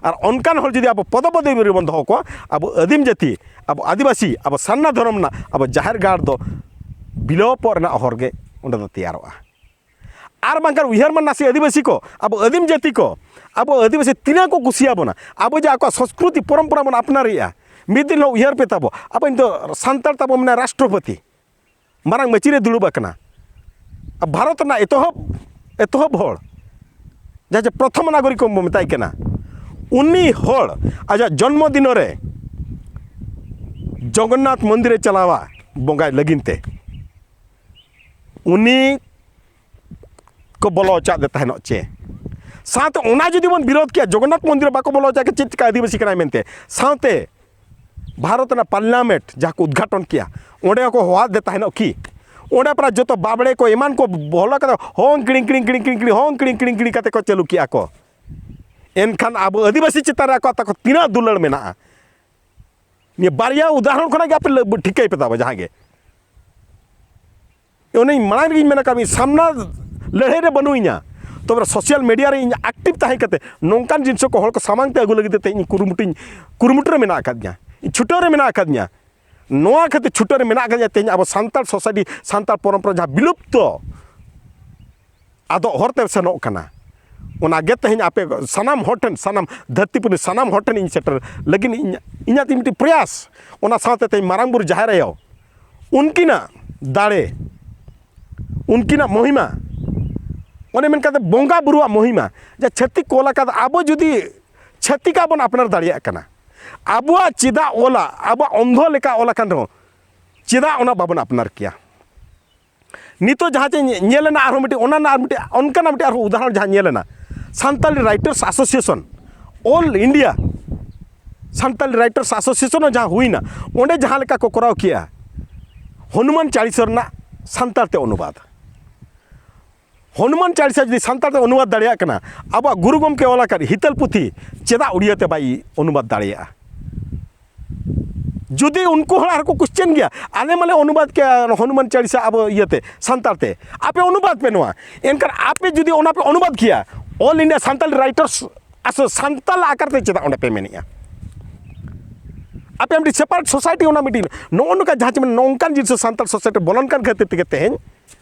ᱟᱨ ᱚᱱᱠᱟᱱ ᱦᱚᱲ ᱡᱩᱫᱤ ᱟᱵᱚ ᱯᱚᱫᱚ ᱯᱚᱫᱚᱵᱤ ᱨᱮᱵᱚᱱ ᱫᱚᱦᱚ ᱠᱚᱣᱟ, ᱟᱵᱚ ᱟᱹᱫᱤᱢ ᱡᱟᱹᱛᱤ, ᱟᱵᱚ ᱟᱹᱫᱤᱵᱟᱹᱥᱤ, ᱟᱵᱚ ᱥᱟᱨᱱᱟ ᱫᱷᱚᱨᱚᱢ ᱨᱮᱱᱟᱜ ᱟᱵᱚ ᱡᱟᱦᱮᱨ ᱜᱟᱲ ᱫᱚ ᱵᱤᱞᱚᱯᱚᱜ ᱨᱮᱱᱟᱜ ᱦᱚᱨ ᱜᱮ ᱚᱸᱰᱮ ᱫᱚ ᱛᱮᱭᱟᱨᱚᱜᱼᱟ᱾ ᱟᱨ ᱵᱟᱝᱠᱷᱟᱱ ᱩᱭᱦᱟᱹᱨ ᱢᱟ ᱱᱟᱥᱮ ᱟᱹᱫᱤᱵᱟᱹᱥᱤ ᱠᱚ, ᱟᱵᱚ ᱟᱹᱫᱤᱢ ᱡᱟᱹᱛᱤ ᱠᱚ, ᱟᱵᱚ ᱟᱹᱫᱤᱵᱟᱹᱥᱤ ᱛᱤᱱᱟᱹᱜ ᱠᱚ ᱠᱩᱥᱤᱭᱟᱵᱚᱱᱟ, ᱟᱵᱚ ᱡᱮ ᱟᱠᱚᱣᱟᱜ ᱥᱚᱸᱥᱠᱨᱤᱛᱤ ᱯᱚᱨᱚᱢᱯᱚᱨᱟ ᱵᱚᱱ ᱟᱯᱱᱟᱨᱮᱜᱼᱟ᱾ ᱢᱤᱫ ᱫᱤᱱ ᱦᱤᱞᱳᱜ ᱩᱭᱦᱟᱹᱨ ᱯᱮ ᱛᱟᱵᱚ, ᱟᱵᱚ ᱱᱤᱛᱚᱜ ᱥᱟᱱᱛᱟᱲ ᱛᱟᱵᱚ ᱢᱮᱱᱟᱭ ᱨᱟᱥᱴᱨᱚᱯᱚᱛᱤ, ᱢᱟᱨᱟᱝ ᱢᱟᱹᱪᱤ ᱨᱮ ᱫᱩᱲᱩᱵ ᱟᱠᱟᱱᱟ᱾ ᱟᱨ ᱵᱷᱟᱨᱚᱛ ᱨᱮᱱᱟᱜ ᱮᱛᱚᱦᱚᱵ, ᱮᱛᱚᱦᱚᱵ ᱦᱚᱲ, ᱡᱟᱦᱟᱸ ᱡᱮ ᱯᱨᱚᱛᱷᱚᱢ ᱱᱟᱜᱚᱨᱤᱠ ᱵᱚᱱ ᱢᱮᱛᱟᱭ ᱠᱟᱱᱟ, ᱩᱱᱤ ᱦᱚᱲ ᱟᱡᱟᱜ ᱡᱚᱱᱢᱚ ᱫᱤᱱᱚ ᱨᱮ ᱡᱚᱜᱚᱱᱱᱟᱛᱷ ᱢᱚᱱᱫᱤᱨ ᱮ ᱪᱟᱞᱟᱣᱟ ᱵᱚᱸᱜᱟᱭ ᱞᱟᱹᱜᱤᱫ ᱛᱮ᱾ ᱩᱱᱤ ᱠᱚ ᱵᱚᱞᱚ ᱦᱚᱪᱚᱣᱟᱫᱮ ᱛᱟᱦᱮᱱᱚᱜ ᱪᱮ? ᱥᱟᱶᱛᱮ ᱚᱱᱟ ᱡᱩᱫᱤ ᱵᱚᱱ ᱵᱤᱨᱳᱫᱷ ᱠᱮᱭᱟ, ᱡᱚᱜᱚᱱᱱᱟᱛᱷ ᱢᱚᱱᱫᱤᱨ ᱵᱟᱠᱚ ᱵᱚᱞᱚ ᱦᱚᱪᱚᱣᱟᱜ ᱠᱮᱭᱟ, ᱪᱮᱫ ᱪᱤᱠᱟ ᱟᱹᱫᱤᱵᱟᱹᱥᱤ ᱠᱟᱱᱟᱭ ᱢᱮᱱᱛᱮ? ᱥᱟᱶᱛᱮ ᱵᱷᱟᱨᱚᱛ ᱨᱮᱱᱟᱜ ᱯᱟᱨᱞᱟᱢᱮᱱᱴ ᱡᱟᱦᱟᱸ ᱠᱚ ᱩᱫᱽᱜᱷᱟᱴᱚᱱ ᱠᱮᱭᱟ, ᱚᱸᱰᱮ ᱦᱚᱸᱠᱚ ᱦᱚᱦᱚᱣᱟᱫᱮ ᱛᱟᱦᱮᱱᱚᱜ ᱠᱤ? ᱚᱸᱰᱮ ᱯᱨᱟᱭ ᱡᱚᱛᱚ ᱵᱟᱵᱲᱮ ᱠᱚ ᱮᱢᱟᱱ ᱠᱚ ᱵᱚᱞᱚ ᱠᱟᱛᱮ ᱦᱚᱝ ᱠᱤᱲᱤᱝ ᱠᱤᱲᱤᱝ ᱠᱤᱲᱤᱝ ᱠᱤᱲᱤᱝ ᱠᱤᱲᱤᱝ, ᱦᱚᱝ ᱠᱤᱲᱤᱝ ᱠᱤᱲᱤᱝ ᱠᱤᱲᱤᱝ ᱠᱟᱛᱮ ᱠᱚ ᱪᱟᱹᱞᱩ ᱠᱮᱜᱼᱟ ᱠᱚ᱾ ᱮᱱᱠᱷᱟᱱ ᱟᱵᱚ ᱟᱹᱫᱤᱵᱟᱹᱥᱤ ᱪᱮᱛᱟᱱ ᱨᱮ ᱟᱠᱚᱣᱟᱜ ᱛᱟᱠᱚ ᱛᱤᱱᱟᱹᱜ ᱫᱩᱞᱟᱹᱲ ᱢᱮᱱᱟᱜᱼᱟ? ᱱᱤᱭᱟᱹ ᱵᱟᱨᱭᱟ ᱩᱫᱟᱦᱚᱨᱚᱱ ᱠᱷᱚᱱᱟᱜ ᱜᱮ ᱟᱯᱮ ᱞᱟᱹ-, ᱴᱷᱤᱠᱟᱹᱭ ᱯᱮ ᱛᱟᱵᱚ ᱡᱟᱦᱟᱸ ᱜᱮ᱾ ᱚᱱᱮᱧ ᱢᱟᱲᱟᱝ ᱨᱮᱜᱮᱧ ᱢᱮᱱ ᱟᱠᱟᱫ ᱢᱤᱧ, ᱥᱟᱢᱱᱟ ᱞᱟᱹᱲᱦᱟᱹᱭ ᱨᱮ ᱵᱟᱹᱱᱩᱜ ᱤᱧᱟ, ᱛᱚᱵᱮ ᱥᱳᱥᱟᱞ ᱢᱤᱰᱤᱭᱟ ᱨᱮ ᱤᱧ ᱮᱠᱴᱤᱵᱷ ᱛᱟᱦᱮᱸ ᱠᱟᱛᱮ ᱱᱚᱝᱠᱟᱱ ᱡᱤᱱᱤᱥ ᱠᱚ ᱦᱚᱲ ᱠᱚ ᱥᱟᱢᱟᱝ ᱛᱮ ᱟᱹᱜᱩ ᱞᱟᱹᱜᱤᱫ ᱛᱮ ᱤᱧ ᱠᱩᱨᱩᱢᱩᱴᱩᱧ, ᱠᱩᱨᱩᱢᱩᱴᱩ ᱨᱮ ᱢᱮᱱᱟᱜ ᱟᱠᱟᱫᱤᱧᱟ, ᱤᱧ ᱪᱷᱩᱴᱟᱹᱣ ᱨᱮ ᱢᱮᱱᱟᱜ ᱟᱠᱟᱫᱤᱧᱟ᱾ ᱱᱚᱣᱟ ᱠᱷᱟᱹᱛᱤᱨ ᱪᱷᱩᱴᱟᱹᱣ ᱨᱮ ᱢᱮᱱᱟᱜ ᱟᱠᱟᱫᱤᱧᱟ, ᱛᱮᱦᱮᱧ ᱟᱵᱚ ᱥᱟᱱᱛᱟᱲ ᱥᱳᱥᱟᱭᱴᱤ, ᱥᱟᱱᱛᱟᱲ ᱯᱚᱨᱚᱢᱯᱚᱨᱟ ᱡᱟᱦᱟᱸ ᱵᱤᱞᱩᱯᱛᱚ ᱟᱫᱚᱜ ᱦᱚᱨ ᱛᱮ ᱥᱮᱱᱚᱜ ᱠᱟᱱᱟ, ᱚᱱᱟ ᱜᱮ ᱛᱮᱦᱮᱧ ᱟᱯᱮ ᱥᱟᱱᱟᱢ ᱦᱚᱲ ᱴᱷᱮᱱ, ᱥᱟᱱᱟᱢ ᱫᱷᱟᱹᱨᱛᱤ ᱯᱩᱨᱤ ᱥᱟᱱᱟᱢ ᱦᱚᱲ ᱴᱷᱮᱱ ᱤᱧ ᱥᱮᱴᱮᱨ ᱞᱟᱹᱜᱤᱫ ᱤᱧ, ᱤᱧᱟᱹᱜ ᱢᱤᱫᱴᱤᱡ ᱯᱨᱚᱭᱟᱥ᱾ ᱚᱱᱟ ᱥᱟᱶᱛᱮ ᱛᱮᱦᱮᱧ ᱢᱟᱨᱟᱝ ᱵᱩᱨᱩ ᱡᱟᱦᱮᱨ ᱟᱭᱳ, ᱩᱱᱠᱤᱱᱟᱜ ᱫᱟᱲᱮ, ᱩᱱᱠᱤᱱᱟᱜ ᱢᱚᱦᱤᱢᱟ, ᱚᱱᱮ ᱢᱮᱱ ᱠᱟᱛᱮ ᱵᱚᱸᱜᱟ ᱵᱩᱨᱩᱣᱟᱜ ᱢᱚᱦᱤᱢᱟ, ᱡᱟ ᱪᱷᱟᱹᱛᱤᱠ ᱠᱚ ᱚᱞ ᱟᱠᱟᱫ, ᱟᱵᱚ ᱡᱩᱫᱤ ᱪᱷᱟᱹᱛᱤᱠᱟᱜ ᱵᱚᱱ ᱟᱯᱱᱟᱨ ᱫᱟᱲᱮᱭᱟᱜ ᱠᱟᱱᱟ, ᱟᱵᱚᱣᱟᱜ ᱪᱮᱫᱟᱜ ᱚᱞᱟ, ᱟᱵᱚᱣᱟᱜ ᱚᱱᱫᱷᱚ ᱞᱮᱠᱟ ᱚᱞ ᱟᱠᱟᱱ ᱨᱮᱦᱚᱸ ᱪᱮᱫᱟᱜ ᱚᱱᱟ ᱵᱟᱵᱚᱱ ᱟᱯᱱᱟᱨ ᱠᱮᱭᱟ? ᱱᱤᱛᱚᱜ ᱡᱟᱦᱟᱸ ᱪᱮ ᱧᱮᱞ ᱮᱱᱟ, ᱟᱨᱦᱚᱸ ᱢᱤᱫᱴᱤᱡ ᱚᱱᱟ ᱨᱮᱱᱟᱜ ᱟᱨ ᱢᱤᱫᱴᱤᱡ ᱚᱱᱠᱟᱱᱟᱜ ᱢᱤᱫᱴᱤᱡ ᱟᱨᱦᱚᱸ ᱩᱫᱟᱦᱚᱨᱚᱱ ᱡᱟᱦᱟᱸ ᱧᱮᱞ ᱮᱱᱟ, Santali writers association, all India Santali writers association ᱦᱚᱸ ᱡᱟᱦᱟᱸ ᱦᱩᱭᱱᱟ, ᱚᱸᱰᱮ ᱡᱟᱦᱟᱸ ᱞᱮᱠᱟ ᱠᱚ ᱠᱚᱨᱟᱣ ᱠᱮᱜᱼᱟ, ᱦᱚᱱᱩᱢᱟᱱ ᱪᱟᱲᱤᱥᱟ ᱨᱮᱱᱟᱜ ᱥᱟᱱᱛᱟᱲ ᱛᱮ ᱚᱱᱩᱵᱟᱫ᱾ ᱦᱚᱱᱩᱢᱟᱱ ᱪᱟᱲᱤᱥᱟ ᱡᱩᱫᱤ ᱥᱟᱱᱛᱟᱲ ᱛᱮ ᱚᱱᱩᱵᱟᱫ ᱫᱟᱲᱮᱭᱟᱜ ᱠᱟᱱᱟ, ᱟᱵᱚᱣᱟᱜ ᱜᱩᱨᱩ ᱜᱚᱢᱠᱮ ᱚᱞ ᱟᱠᱟᱫ ᱦᱤᱛᱟᱹᱞ ᱯᱩᱛᱷᱤ ᱪᱮᱫᱟᱜ ᱩᱲᱤᱭᱟᱹ ᱛᱮ ᱵᱟᱭ ᱚᱱᱩᱵᱟᱫ ᱫᱟᱲᱮᱭᱟᱜᱼᱟ? ᱡᱩᱫᱤ ᱩᱱᱠᱩ ᱦᱚᱲ ᱟᱨᱦᱚᱸ ᱠᱚ ᱠᱚᱥᱪᱮᱱ ᱜᱮᱭᱟ, ᱟᱞᱮ ᱢᱟᱞᱮ ᱚᱱᱩᱵᱟᱫ ᱠᱮᱜᱼᱟ ᱦᱚᱱᱩᱢᱟᱱ ᱪᱟᱲᱤᱥᱟ ᱟᱵᱚ ᱤᱭᱟᱹᱛᱮ, ᱥᱟᱱᱛᱟᱲ ᱛᱮ, ᱟᱯᱮ ᱚᱱᱩᱵᱟᱫ ᱯᱮ ᱱᱚᱣᱟ᱾ ᱮᱱᱠᱷᱟᱱ ᱟᱯᱮ ᱡᱩᱫᱤ ᱚᱱᱟ ᱯᱮ ᱚᱱᱩᱵᱟᱫ ᱠᱮᱭᱟ, ᱚᱞ ᱤᱱᱰᱤᱭᱟ ᱥᱟᱱᱛᱟᱞᱤ ᱨᱟᱭᱴᱟᱨᱥ ᱟᱥᱚᱞ ᱥᱟᱱᱛᱟᱲ ᱟᱠᱟᱨ ᱛᱮ ᱪᱮᱫᱟᱜ ᱚᱸᱰᱮ ᱯᱮ ᱢᱮᱱᱮᱜᱼᱟ? ᱟᱯᱮ ᱢᱤᱫᱴᱤᱡ ᱥᱮᱯᱟᱨᱮᱴ ᱥᱳᱥᱟᱭᱴᱤ, ᱚᱱᱟ ᱢᱤᱫᱴᱤᱡ ᱱᱚᱜᱼᱚ ᱱᱚᱝᱠᱟ ᱡᱟᱦᱟᱸ ᱪᱮ ᱢᱮᱱ, ᱱᱚᱝᱠᱟᱱ ᱡᱤᱱᱤᱥ ᱥᱟᱱᱛᱟᱲ ᱥᱳᱥᱟᱭᱴᱤ ᱵᱚᱞᱚᱱ ᱠᱟᱱ ᱠᱷᱟᱹᱛᱤᱨ ᱛᱮᱜᱮ ᱛᱮᱦᱮᱧ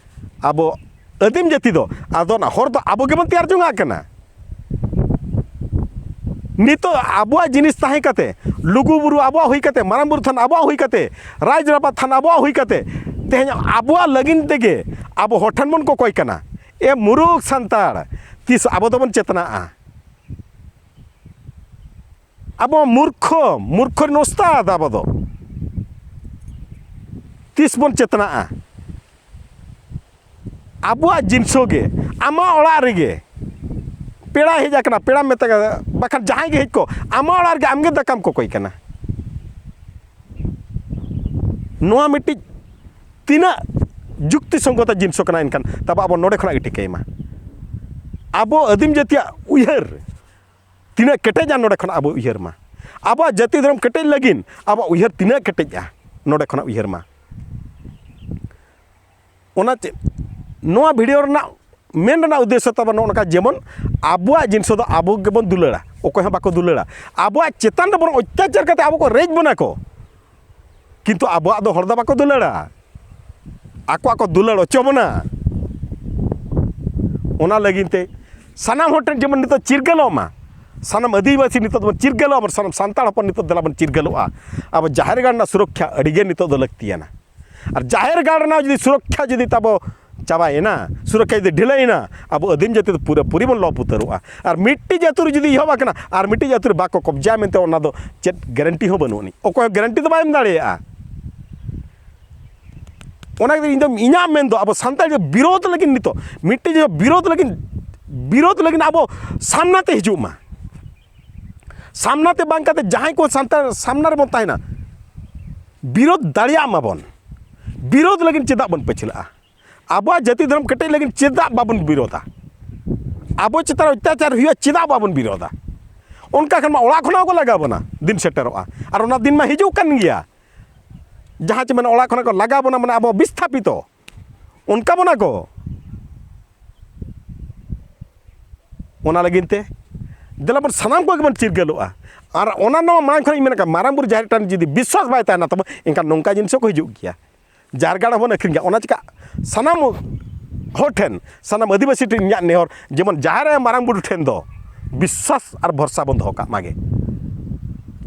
ᱟᱵᱚ ᱟᱹᱫᱤᱢ ᱡᱟᱹᱛᱤ ᱫᱚ ᱟᱫᱚ ᱚᱱᱟ ᱦᱚᱨ ᱫᱚ ᱟᱵᱚ ᱜᱮᱵᱚᱱ ᱛᱮᱭᱟᱨ ᱡᱚᱝᱟᱜ ᱠᱟᱱᱟ᱾ ᱱᱤᱛᱚᱜ ᱟᱵᱚᱣᱟᱜ ᱡᱤᱱᱤᱥ ᱛᱟᱦᱮᱸ ᱠᱟᱛᱮ, ᱞᱩᱜᱩ ᱵᱩᱨᱩ ᱟᱵᱚᱣᱟᱜ ᱦᱩᱭ ᱠᱟᱛᱮ, ᱢᱟᱨᱟᱝ ᱵᱩᱨᱩ ᱛᱷᱟᱱ ᱟᱵᱚᱣᱟᱜ ᱦᱩᱭ ᱠᱟᱛᱮ, ᱨᱟᱡᱽ ᱨᱟᱯᱟᱡᱽ ᱛᱷᱟᱱ ᱟᱵᱚᱣᱟᱜ ᱦᱩᱭ ᱠᱟᱛᱮ, ᱛᱮᱦᱮᱧ ᱟᱵᱚᱣᱟᱜ ᱞᱟᱹᱜᱤᱫ ᱛᱮᱜᱮ ᱟᱵᱚ ᱦᱚᱲ ᱴᱷᱮᱱ ᱵᱚᱱ ᱠᱚᱠᱚᱭ ᱠᱟᱱᱟ᱾ ᱮ ᱢᱩᱨᱩᱠᱷ ᱥᱟᱱᱛᱟᱲ, ᱛᱤᱥ ᱟᱵᱚ ᱫᱚᱵᱚᱱ ᱪᱮᱛᱱᱟᱜᱼᱟ? ᱟᱵᱚ ᱢᱩᱨᱠᱷᱚ, ᱢᱩᱨᱠᱷᱚ ᱨᱮᱱ ᱳᱥᱛᱟᱫ ᱟᱵᱚ ᱫᱚ᱾ ᱛᱤᱥ ᱵᱚᱱ ᱪᱮᱛᱱᱟᱜᱼᱟ? ᱟᱵᱚᱣᱟᱜ ᱡᱤᱱᱤᱥ ᱜᱮ ᱟᱢᱟᱜ ᱚᱲᱟᱜ ᱨᱮᱜᱮ ᱯᱮᱲᱟᱭ ᱦᱮᱡ ᱟᱠᱟᱱᱟ, ᱯᱮᱲᱟᱢ ᱢᱮᱛᱟᱭ ᱠᱟᱱᱟ, ᱵᱟᱠᱷᱟᱱ ᱡᱟᱦᱟᱸᱭ ᱜᱮ ᱦᱮᱡ ᱠᱚ, ᱟᱢᱟᱜ ᱚᱲᱟᱜ ᱨᱮᱜᱮ ᱟᱢᱜᱮ ᱫᱟᱠᱟᱢ ᱠᱚᱠᱚᱭ ᱠᱟᱱᱟ᱾ ᱱᱚᱣᱟ ᱢᱤᱫᱴᱤᱡ ᱛᱤᱱᱟᱹᱜ ᱡᱩᱠᱛᱤ ᱥᱚᱝᱜᱚᱛ ᱡᱤᱱᱤᱥ ᱠᱟᱱᱟ? ᱮᱱᱠᱷᱟᱱ ᱛᱟᱵᱚ ᱟᱵᱚ ᱱᱚᱰᱮ ᱠᱷᱚᱱᱟᱜ ᱜᱮ ᱴᱷᱤᱠᱟᱹᱭ ᱢᱟ, ᱟᱵᱚ ᱟᱹᱫᱤᱢ ᱡᱟᱹᱛᱤᱭᱟᱜ ᱩᱭᱦᱟᱹᱨ ᱛᱤᱱᱟᱹᱜ ᱠᱮᱴᱮᱡᱟ, ᱱᱚᱰᱮ ᱠᱷᱚᱱᱟᱜ ᱟᱵᱚ ᱩᱭᱦᱟᱹᱨ ᱢᱟ᱾ ᱟᱵᱚᱣᱟᱜ ᱡᱟᱹᱛᱤ ᱫᱷᱚᱨᱚᱢ ᱠᱮᱴᱮᱡ ᱞᱟᱹᱜᱤᱫ ᱟᱵᱚᱣᱟᱜ ᱩᱭᱦᱟᱹᱨ ᱛᱤᱱᱟᱹᱜ ᱠᱮᱴᱮᱡᱼᱟ, ᱱᱚᱰᱮ ᱠᱷᱚᱱᱟᱜ ᱩᱭᱦᱟᱹᱨ ᱢᱟ᱾ ᱚᱱᱟ ᱪᱮᱫ, ᱱᱚᱣᱟ ᱵᱷᱤᱰᱤᱭᱳ ᱨᱮᱱᱟᱜ ᱢᱮᱱ ᱨᱮᱱᱟᱜ ᱩᱫᱽᱫᱮᱥᱥᱚ ᱛᱟᱵᱚ ᱱᱚᱜᱼᱚ ᱱᱚᱝᱠᱟ, ᱡᱮᱢᱚᱱ ᱟᱵᱚᱣᱟᱜ ᱡᱤᱱᱤᱥ ᱫᱚ ᱟᱵᱚ ᱜᱮᱵᱚᱱ ᱫᱩᱞᱟᱹᱲᱟ, ᱚᱠᱚᱭ ᱦᱚᱸ ᱵᱟᱠᱚ ᱫᱩᱞᱟᱹᱲᱟ᱾ ᱟᱵᱚᱣᱟᱜ ᱪᱮᱛᱟᱱ ᱨᱮ ᱵᱚᱨᱚᱝ ᱚᱛᱛᱟᱪᱟᱨ ᱠᱟᱛᱮ ᱟᱵᱚ ᱠᱚ ᱨᱮᱡ ᱵᱚᱱᱟ ᱠᱚ, ᱠᱤᱱᱛᱩ ᱟᱵᱚᱣᱟᱜ ᱫᱚ ᱦᱚᱲ ᱫᱚ ᱵᱟᱠᱚ ᱫᱩᱞᱟᱹᱲᱟ, ᱟᱠᱚᱣᱟᱜ ᱠᱚ ᱫᱩᱞᱟᱹᱲ ᱦᱚᱪᱚ ᱵᱚᱱᱟ᱾ ᱚᱱᱟ ᱞᱟᱹᱜᱤᱫ ᱛᱮ ᱥᱟᱱᱟᱢ ᱦᱚᱲ ᱴᱷᱮᱱ ᱡᱮᱢᱚᱱ ᱱᱤᱛᱚᱜ ᱪᱤᱨᱜᱟᱹᱞᱚᱜ ᱢᱟ, ᱥᱟᱱᱟᱢ ᱟᱹᱫᱤᱵᱟᱹᱥᱤ ᱱᱤᱛᱚᱜ ᱫᱚᱵᱚᱱ ᱪᱤᱨᱜᱟᱹᱞᱚᱜᱼᱟ, ᱥᱟᱱᱟᱢ ᱥᱟᱱᱛᱟᱲ ᱦᱚᱯᱚᱱ ᱱᱤᱛᱚᱜ ᱫᱮᱞᱟ ᱵᱚᱱ ᱪᱤᱨᱜᱟᱹᱞᱚᱜᱼᱟ᱾ ᱟᱵᱚ ᱡᱟᱦᱮᱨ ᱜᱟᱲ ᱨᱮᱱᱟᱜ ᱥᱩᱨᱚᱠᱠᱷᱟ ᱟᱹᱰᱤᱜᱮ ᱱᱤᱛᱚᱜ ᱫᱚ ᱞᱟᱹᱠᱛᱤᱭᱟᱱᱟ᱾ ᱟᱨ ᱡᱟᱦᱮᱨ ᱜᱟᱲ ᱨᱮᱱᱟᱜ ᱡᱩᱫᱤ ᱥᱩᱨᱚᱠᱠᱷᱟ ᱡᱩᱫᱤ ᱛᱟᱵᱚ ᱪᱟᱵᱟᱭᱮᱱᱟ, ᱥᱩᱨᱚᱠᱠᱷᱟ ᱡᱩᱫᱤ ᱰᱷᱤᱞᱟᱹᱭᱮᱱᱟ, ᱟᱵᱚ ᱟᱹᱫᱤᱢ ᱡᱟᱹᱛᱤ ᱫᱚ ᱯᱩᱨᱟᱹᱯᱩᱨᱤ ᱵᱚᱱ ᱞᱚᱯ ᱩᱛᱟᱹᱨᱚᱜᱼᱟ᱾ ᱟᱨ ᱢᱤᱫᱴᱤᱡ ᱟᱹᱛᱩ ᱨᱮ ᱡᱩᱫᱤ ᱮᱦᱚᱵ ᱟᱠᱟᱱᱟ ᱟᱨ ᱢᱤᱫᱴᱤᱡ ᱟᱹᱛᱩ ᱨᱮ ᱵᱟᱠᱚ ᱠᱚᱵᱽᱡᱟ ᱢᱮᱱᱛᱮ, ᱚᱱᱟ ᱫᱚ ᱪᱮᱫ ᱜᱮᱨᱮᱱᱴᱤ ᱦᱚᱸ ᱵᱟᱹᱱᱩᱜ ᱟᱹᱱᱤᱡ, ᱚᱠᱚᱭ ᱦᱚᱸ ᱜᱮᱨᱮᱱᱴᱤ ᱫᱚ ᱵᱟᱭ ᱮᱢ ᱫᱟᱲᱮᱭᱟᱜᱼᱟ᱾ ᱚᱱᱟ ᱠᱷᱟᱹᱛᱤᱨ ᱤᱧ ᱫᱚ, ᱤᱧᱟᱹᱜ ᱢᱮᱱ ᱫᱚ, ᱟᱵᱚ ᱥᱟᱱᱛᱟᱲ ᱡᱮ ᱵᱤᱨᱳᱫᱷ ᱞᱟᱹᱜᱤᱫ ᱱᱤᱛᱚᱜ ᱢᱤᱫᱴᱮᱡ ᱡᱮ ᱵᱤᱨᱳᱫᱷ ᱞᱟᱹᱜᱤᱫ, ᱵᱤᱨᱳᱫᱷ ᱞᱟᱹᱜᱤᱫ ᱟᱵᱚ ᱥᱟᱢᱱᱟ ᱛᱮ ᱦᱤᱡᱩᱜ ᱢᱟ᱾ ᱥᱟᱢᱱᱟ ᱛᱮ ᱵᱟᱝ ᱠᱟᱛᱮ ᱡᱟᱦᱟᱸᱭ ᱠᱚ ᱥᱟᱱᱛᱟᱲ ᱥᱟᱢᱱᱟ ᱨᱮᱵᱚᱱ ᱛᱟᱦᱮᱱᱟ, ᱵᱤᱨᱳᱫᱷ ᱫᱟᱲᱮᱭᱟᱜ ᱢᱟᱵᱚᱱ᱾ ᱵᱤᱨᱳᱫᱷ ᱞᱟᱹᱜᱤᱫ ᱪᱮᱫᱟᱜ ᱵᱚᱱ ᱯᱟᱹᱪᱷᱞᱟᱹᱜᱼᱟ? ᱟᱵᱚᱣᱟᱜ ᱡᱟᱹᱛᱤ ᱫᱷᱚᱨᱚᱢ ᱠᱮᱴᱮᱡ ᱞᱟᱹᱜᱤᱫ ᱪᱮᱫᱟᱜ ᱵᱟᱵᱚᱱ ᱵᱤᱨᱳᱫᱷᱟ? ᱟᱵᱚ ᱪᱮᱛᱟᱱ ᱨᱮ ᱚᱛᱛᱟᱪᱟᱨ ᱦᱩᱭᱩᱜᱼᱟ, ᱪᱮᱫᱟᱜ ᱵᱟᱵᱚᱱ ᱵᱤᱨᱳᱫᱷᱟ? ᱚᱱᱠᱟ ᱠᱷᱟᱱ ᱢᱟ ᱚᱲᱟᱜ ᱠᱷᱚᱱᱟᱜ ᱠᱚ ᱞᱟᱜᱟ ᱵᱚᱱᱟ, ᱫᱤᱱ ᱥᱮᱴᱮᱨᱚᱜᱼᱟ᱾ ᱟᱨ ᱚᱱᱟ ᱫᱤᱱ ᱢᱟ ᱦᱤᱡᱩᱜ ᱠᱟᱱ ᱜᱮᱭᱟ᱾ ᱡᱟᱦᱟᱸ ᱪᱮ ᱢᱮᱱᱟ, ᱚᱲᱟᱜ ᱠᱷᱚᱱᱟᱜ ᱠᱚ ᱞᱟᱜᱟ ᱵᱚᱱᱟ, ᱢᱟᱱᱮ ᱟᱵᱚ ᱵᱤᱥᱛᱷᱟᱯᱤᱛᱚ, ᱚᱱᱠᱟ ᱵᱚᱱᱟ ᱠᱚ᱾ ᱚᱱᱟ ᱞᱟᱹᱜᱤᱫ ᱛᱮ ᱫᱮᱞᱟ ᱵᱚᱱ ᱥᱟᱱᱟᱢ ᱠᱚᱜᱮ ᱵᱚᱱ ᱪᱤᱨᱜᱟᱹᱞᱚᱜᱼᱟ᱾ ᱟᱨ ᱚᱱᱟ ᱱᱚᱣᱟ ᱢᱟᱲᱟᱝ ᱠᱷᱚᱱ ᱤᱧ ᱢᱮᱱ ᱠᱟᱜᱼᱟ, ᱢᱟᱨᱟᱝ ᱵᱩᱨᱩ ᱡᱟᱦᱮᱨ ᱴᱷᱮᱱ ᱡᱩᱫᱤ ᱵᱤᱥᱣᱟᱥ ᱵᱟᱭ ᱛᱟᱦᱮᱱᱟ ᱛᱟᱵᱚ, ᱮᱱᱠᱷᱟᱱ ᱱᱚᱝᱠᱟ ᱡᱤᱱᱤᱥ ᱦᱚᱸᱠᱚ ᱦᱤᱡᱩᱜ ᱜᱮᱭᱟ᱾ ᱡᱟᱨᱜᱟᱲ ᱦᱚᱸᱵᱚᱱ ᱟᱹᱠᱷᱨᱤᱧ ᱜᱮᱭᱟ᱾ ᱚᱱᱟ ᱪᱤᱠᱟ ᱥᱟᱱᱟᱢ ᱦᱚᱲ ᱴᱷᱮᱱ, ᱥᱟᱱᱟᱢ ᱟᱹᱫᱤᱵᱟᱹᱥᱤ ᱴᱷᱮᱱ ᱤᱧᱟᱹᱜ ᱱᱮᱦᱚᱨ, ᱡᱮᱢᱚᱱ ᱡᱟᱦᱮᱨ ᱟᱭᱳ ᱢᱟᱨᱟᱝ ᱵᱩᱨᱩ ᱴᱷᱮᱱ ᱫᱚ ᱵᱤᱥᱣᱟᱥ ᱟᱨ ᱵᱷᱚᱨᱥᱟ ᱵᱚᱱ ᱫᱚᱦᱚ ᱠᱟᱜ ᱢᱟᱜᱮ᱾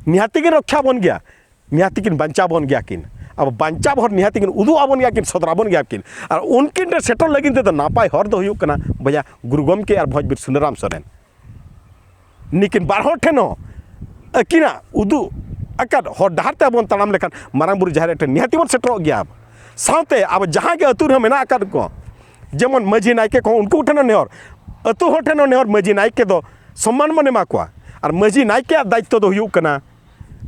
ᱱᱤᱦᱟᱹᱛᱤ ᱠᱤᱱ ᱨᱚᱠᱷᱟ ᱵᱚᱱ ᱜᱮᱭᱟ, ᱱᱤᱦᱟᱹᱛᱤ ᱠᱤᱱ ᱵᱟᱧᱪᱟᱣ ᱵᱚᱱ ᱜᱮᱭᱟ ᱠᱤᱱ᱾ ᱟᱵᱚ ᱵᱟᱧᱪᱟᱣ ᱦᱚᱨ ᱱᱤᱦᱟᱹᱛᱤ ᱠᱤᱱ ᱩᱫᱩᱜ ᱟᱵᱚᱱ ᱜᱮᱭᱟ ᱠᱤᱱ, ᱥᱚᱫᱚᱨ ᱟᱵᱚᱱ ᱜᱮᱭᱟ ᱠᱤᱱ᱾ ᱟᱨ ᱩᱱᱠᱤᱱ ᱴᱷᱮᱱ ᱥᱮᱴᱮᱨ ᱞᱟᱹᱜᱤᱫ ᱛᱮᱫᱚ ᱱᱟᱯᱟᱭ ᱦᱚᱨ ᱫᱚ ᱦᱩᱭᱩᱜ ᱠᱟᱱᱟ ᱵᱚᱭᱦᱟ ᱜᱩᱨᱩ ᱜᱚᱢᱠᱮ ᱟᱨ ᱵᱷᱚᱸᱡᱽ ᱵᱤᱨ ᱥᱩᱱᱟᱹᱨᱟᱢ ᱥᱚᱨᱮᱱ᱾ ᱱᱤᱠᱤᱱ ᱵᱟᱨ ᱦᱚᱲ ᱴᱷᱮᱱ ᱦᱚᱸ ᱟᱹᱠᱤᱱᱟᱜ ᱩᱫᱩᱜ ᱟᱠᱟᱫ ᱦᱚᱨ ᱰᱟᱦᱟᱨ ᱛᱮ ᱟᱵᱚ ᱵᱚᱱ ᱛᱟᱲᱟᱢ ᱞᱮᱠᱷᱟᱱ ᱢᱟᱨᱟᱝ ᱵᱩᱨᱩ ᱡᱟᱦᱮᱨ ᱟᱭᱳ ᱴᱷᱮᱱ ᱱᱤᱦᱟᱹᱛᱤ ᱵᱚᱱ ᱥᱮᱴᱮᱨᱚᱜ ᱜᱮᱭᱟ᱾ ᱥᱟᱶᱛᱮ ᱟᱵᱚ ᱡᱟᱦᱟᱸ ᱜᱮ ᱟᱹᱛᱩ ᱨᱮᱦᱚᱸ ᱢᱮᱱᱟᱜ ᱟᱠᱟᱫ ᱠᱚ, ᱡᱮᱢᱚᱱ ᱢᱟᱹᱡᱷᱤ ᱱᱟᱭᱠᱮ ᱠᱚ, ᱩᱱᱠᱩ ᱴᱷᱮᱱ ᱦᱚᱸ ᱱᱮᱦᱚᱨ, ᱟᱹᱛᱩ ᱦᱚᱲ ᱴᱷᱮᱱ ᱦᱚᱸ ᱱᱮᱦᱚᱨ, ᱢᱟᱹᱡᱷᱤ ᱱᱟᱭᱠᱮ ᱫᱚ ᱥᱚᱢᱢᱟᱱ ᱵᱚᱱ ᱮᱢᱟ ᱠᱚᱣᱟ᱾ ᱟᱨ ᱢᱟᱹᱡᱷᱤ ᱱᱟᱭᱠᱮᱭᱟᱜ ᱫᱟᱭᱤᱛᱛᱚ ᱫᱚ ᱦᱩᱭᱩᱜ ᱠᱟᱱᱟ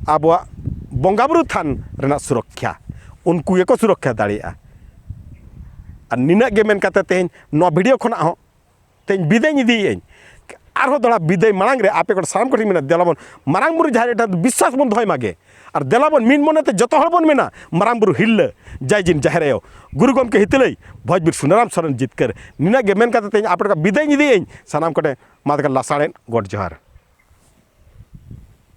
ᱟᱵᱚᱣᱟᱜ ᱵᱚᱸᱜᱟ ᱵᱩᱨᱩ ᱛᱷᱟᱱ ᱨᱮᱱᱟᱜ ᱥᱩᱨᱚᱠᱠᱷᱟ᱾ ᱩᱱᱠᱩ ᱜᱮᱠᱚ ᱥᱩᱨᱚᱠᱠᱷᱟ ᱫᱟᱲᱮᱭᱟᱜᱼᱟ᱾ ᱟᱨ ᱱᱤᱱᱟᱹᱜ ᱜᱮ ᱢᱮᱱ ᱠᱟᱛᱮ ᱛᱮᱦᱮᱧ ᱱᱚᱣᱟ ᱵᱷᱤᱰᱤᱭᱳ ᱠᱷᱚᱱᱟᱜ ᱦᱚᱸ ᱛᱮᱦᱮᱧ ᱵᱤᱫᱟᱹᱭ ᱤᱫᱤᱭᱮᱫ ᱟᱹᱧ᱾ ᱟᱨᱦᱚᱸ ᱫᱚᱦᱲᱟ ᱵᱤᱫᱟᱹᱭ ᱢᱟᱲᱟᱝ ᱨᱮ ᱟᱯᱮ ᱠᱚ ᱥᱟᱱᱟᱢ ᱠᱚᱴᱷᱮᱱ ᱢᱮᱱᱟᱜᱼᱟ, ᱫᱮᱞᱟ ᱵᱚᱱ ᱢᱟᱨᱟᱝ ᱵᱩᱨᱩ ᱡᱟᱦᱮᱨ ᱟᱭᱳ ᱴᱷᱮᱱ ᱫᱚ ᱵᱤᱥᱣᱟᱥ ᱵᱚᱱ ᱫᱚᱦᱚᱭ ᱢᱟᱜᱮ᱾ ᱟᱨ ᱫᱮᱞᱟ ᱵᱚᱱ ᱢᱤᱫ ᱢᱚᱱᱮᱛᱮ ᱡᱚᱛᱚ ᱦᱚᱲ ᱵᱚᱱ ᱢᱮᱱᱟ, ᱢᱟᱨᱟᱝ ᱵᱩᱨᱩ ᱦᱤᱨᱞᱟᱹ, ᱡᱟᱭ ᱡᱤᱱ ᱡᱟᱦᱮᱨ ᱟᱭᱳ, ᱜᱩᱨᱩ ᱜᱚᱢᱠᱮ ᱦᱤᱛᱟᱹᱞᱟᱹᱭ, ᱵᱷᱚᱸᱡᱽ ᱵᱤᱨ ᱥᱩᱱᱟᱹᱨᱟᱢ ᱥᱚᱨᱮᱱ ᱡᱤᱛᱠᱟᱹᱨ᱾ ᱱᱤᱱᱟᱹᱜ ᱜᱮ ᱢᱮᱱ ᱠᱟᱛᱮ ᱛᱮᱦᱮᱧ ᱟᱯᱮ ᱠᱚ ᱵᱤᱫᱟᱹᱭ ᱤᱫᱤᱭᱮᱫ ᱟᱹᱧ᱾ ᱥᱟᱱᱟᱢ ᱠᱚᱴᱷᱮᱱ ᱢᱟ ᱛᱚᱵᱮ ᱞᱟᱥᱟᱲᱦᱮᱫ ᱜᱚᱰ ᱡᱚᱦᱟᱨ᱾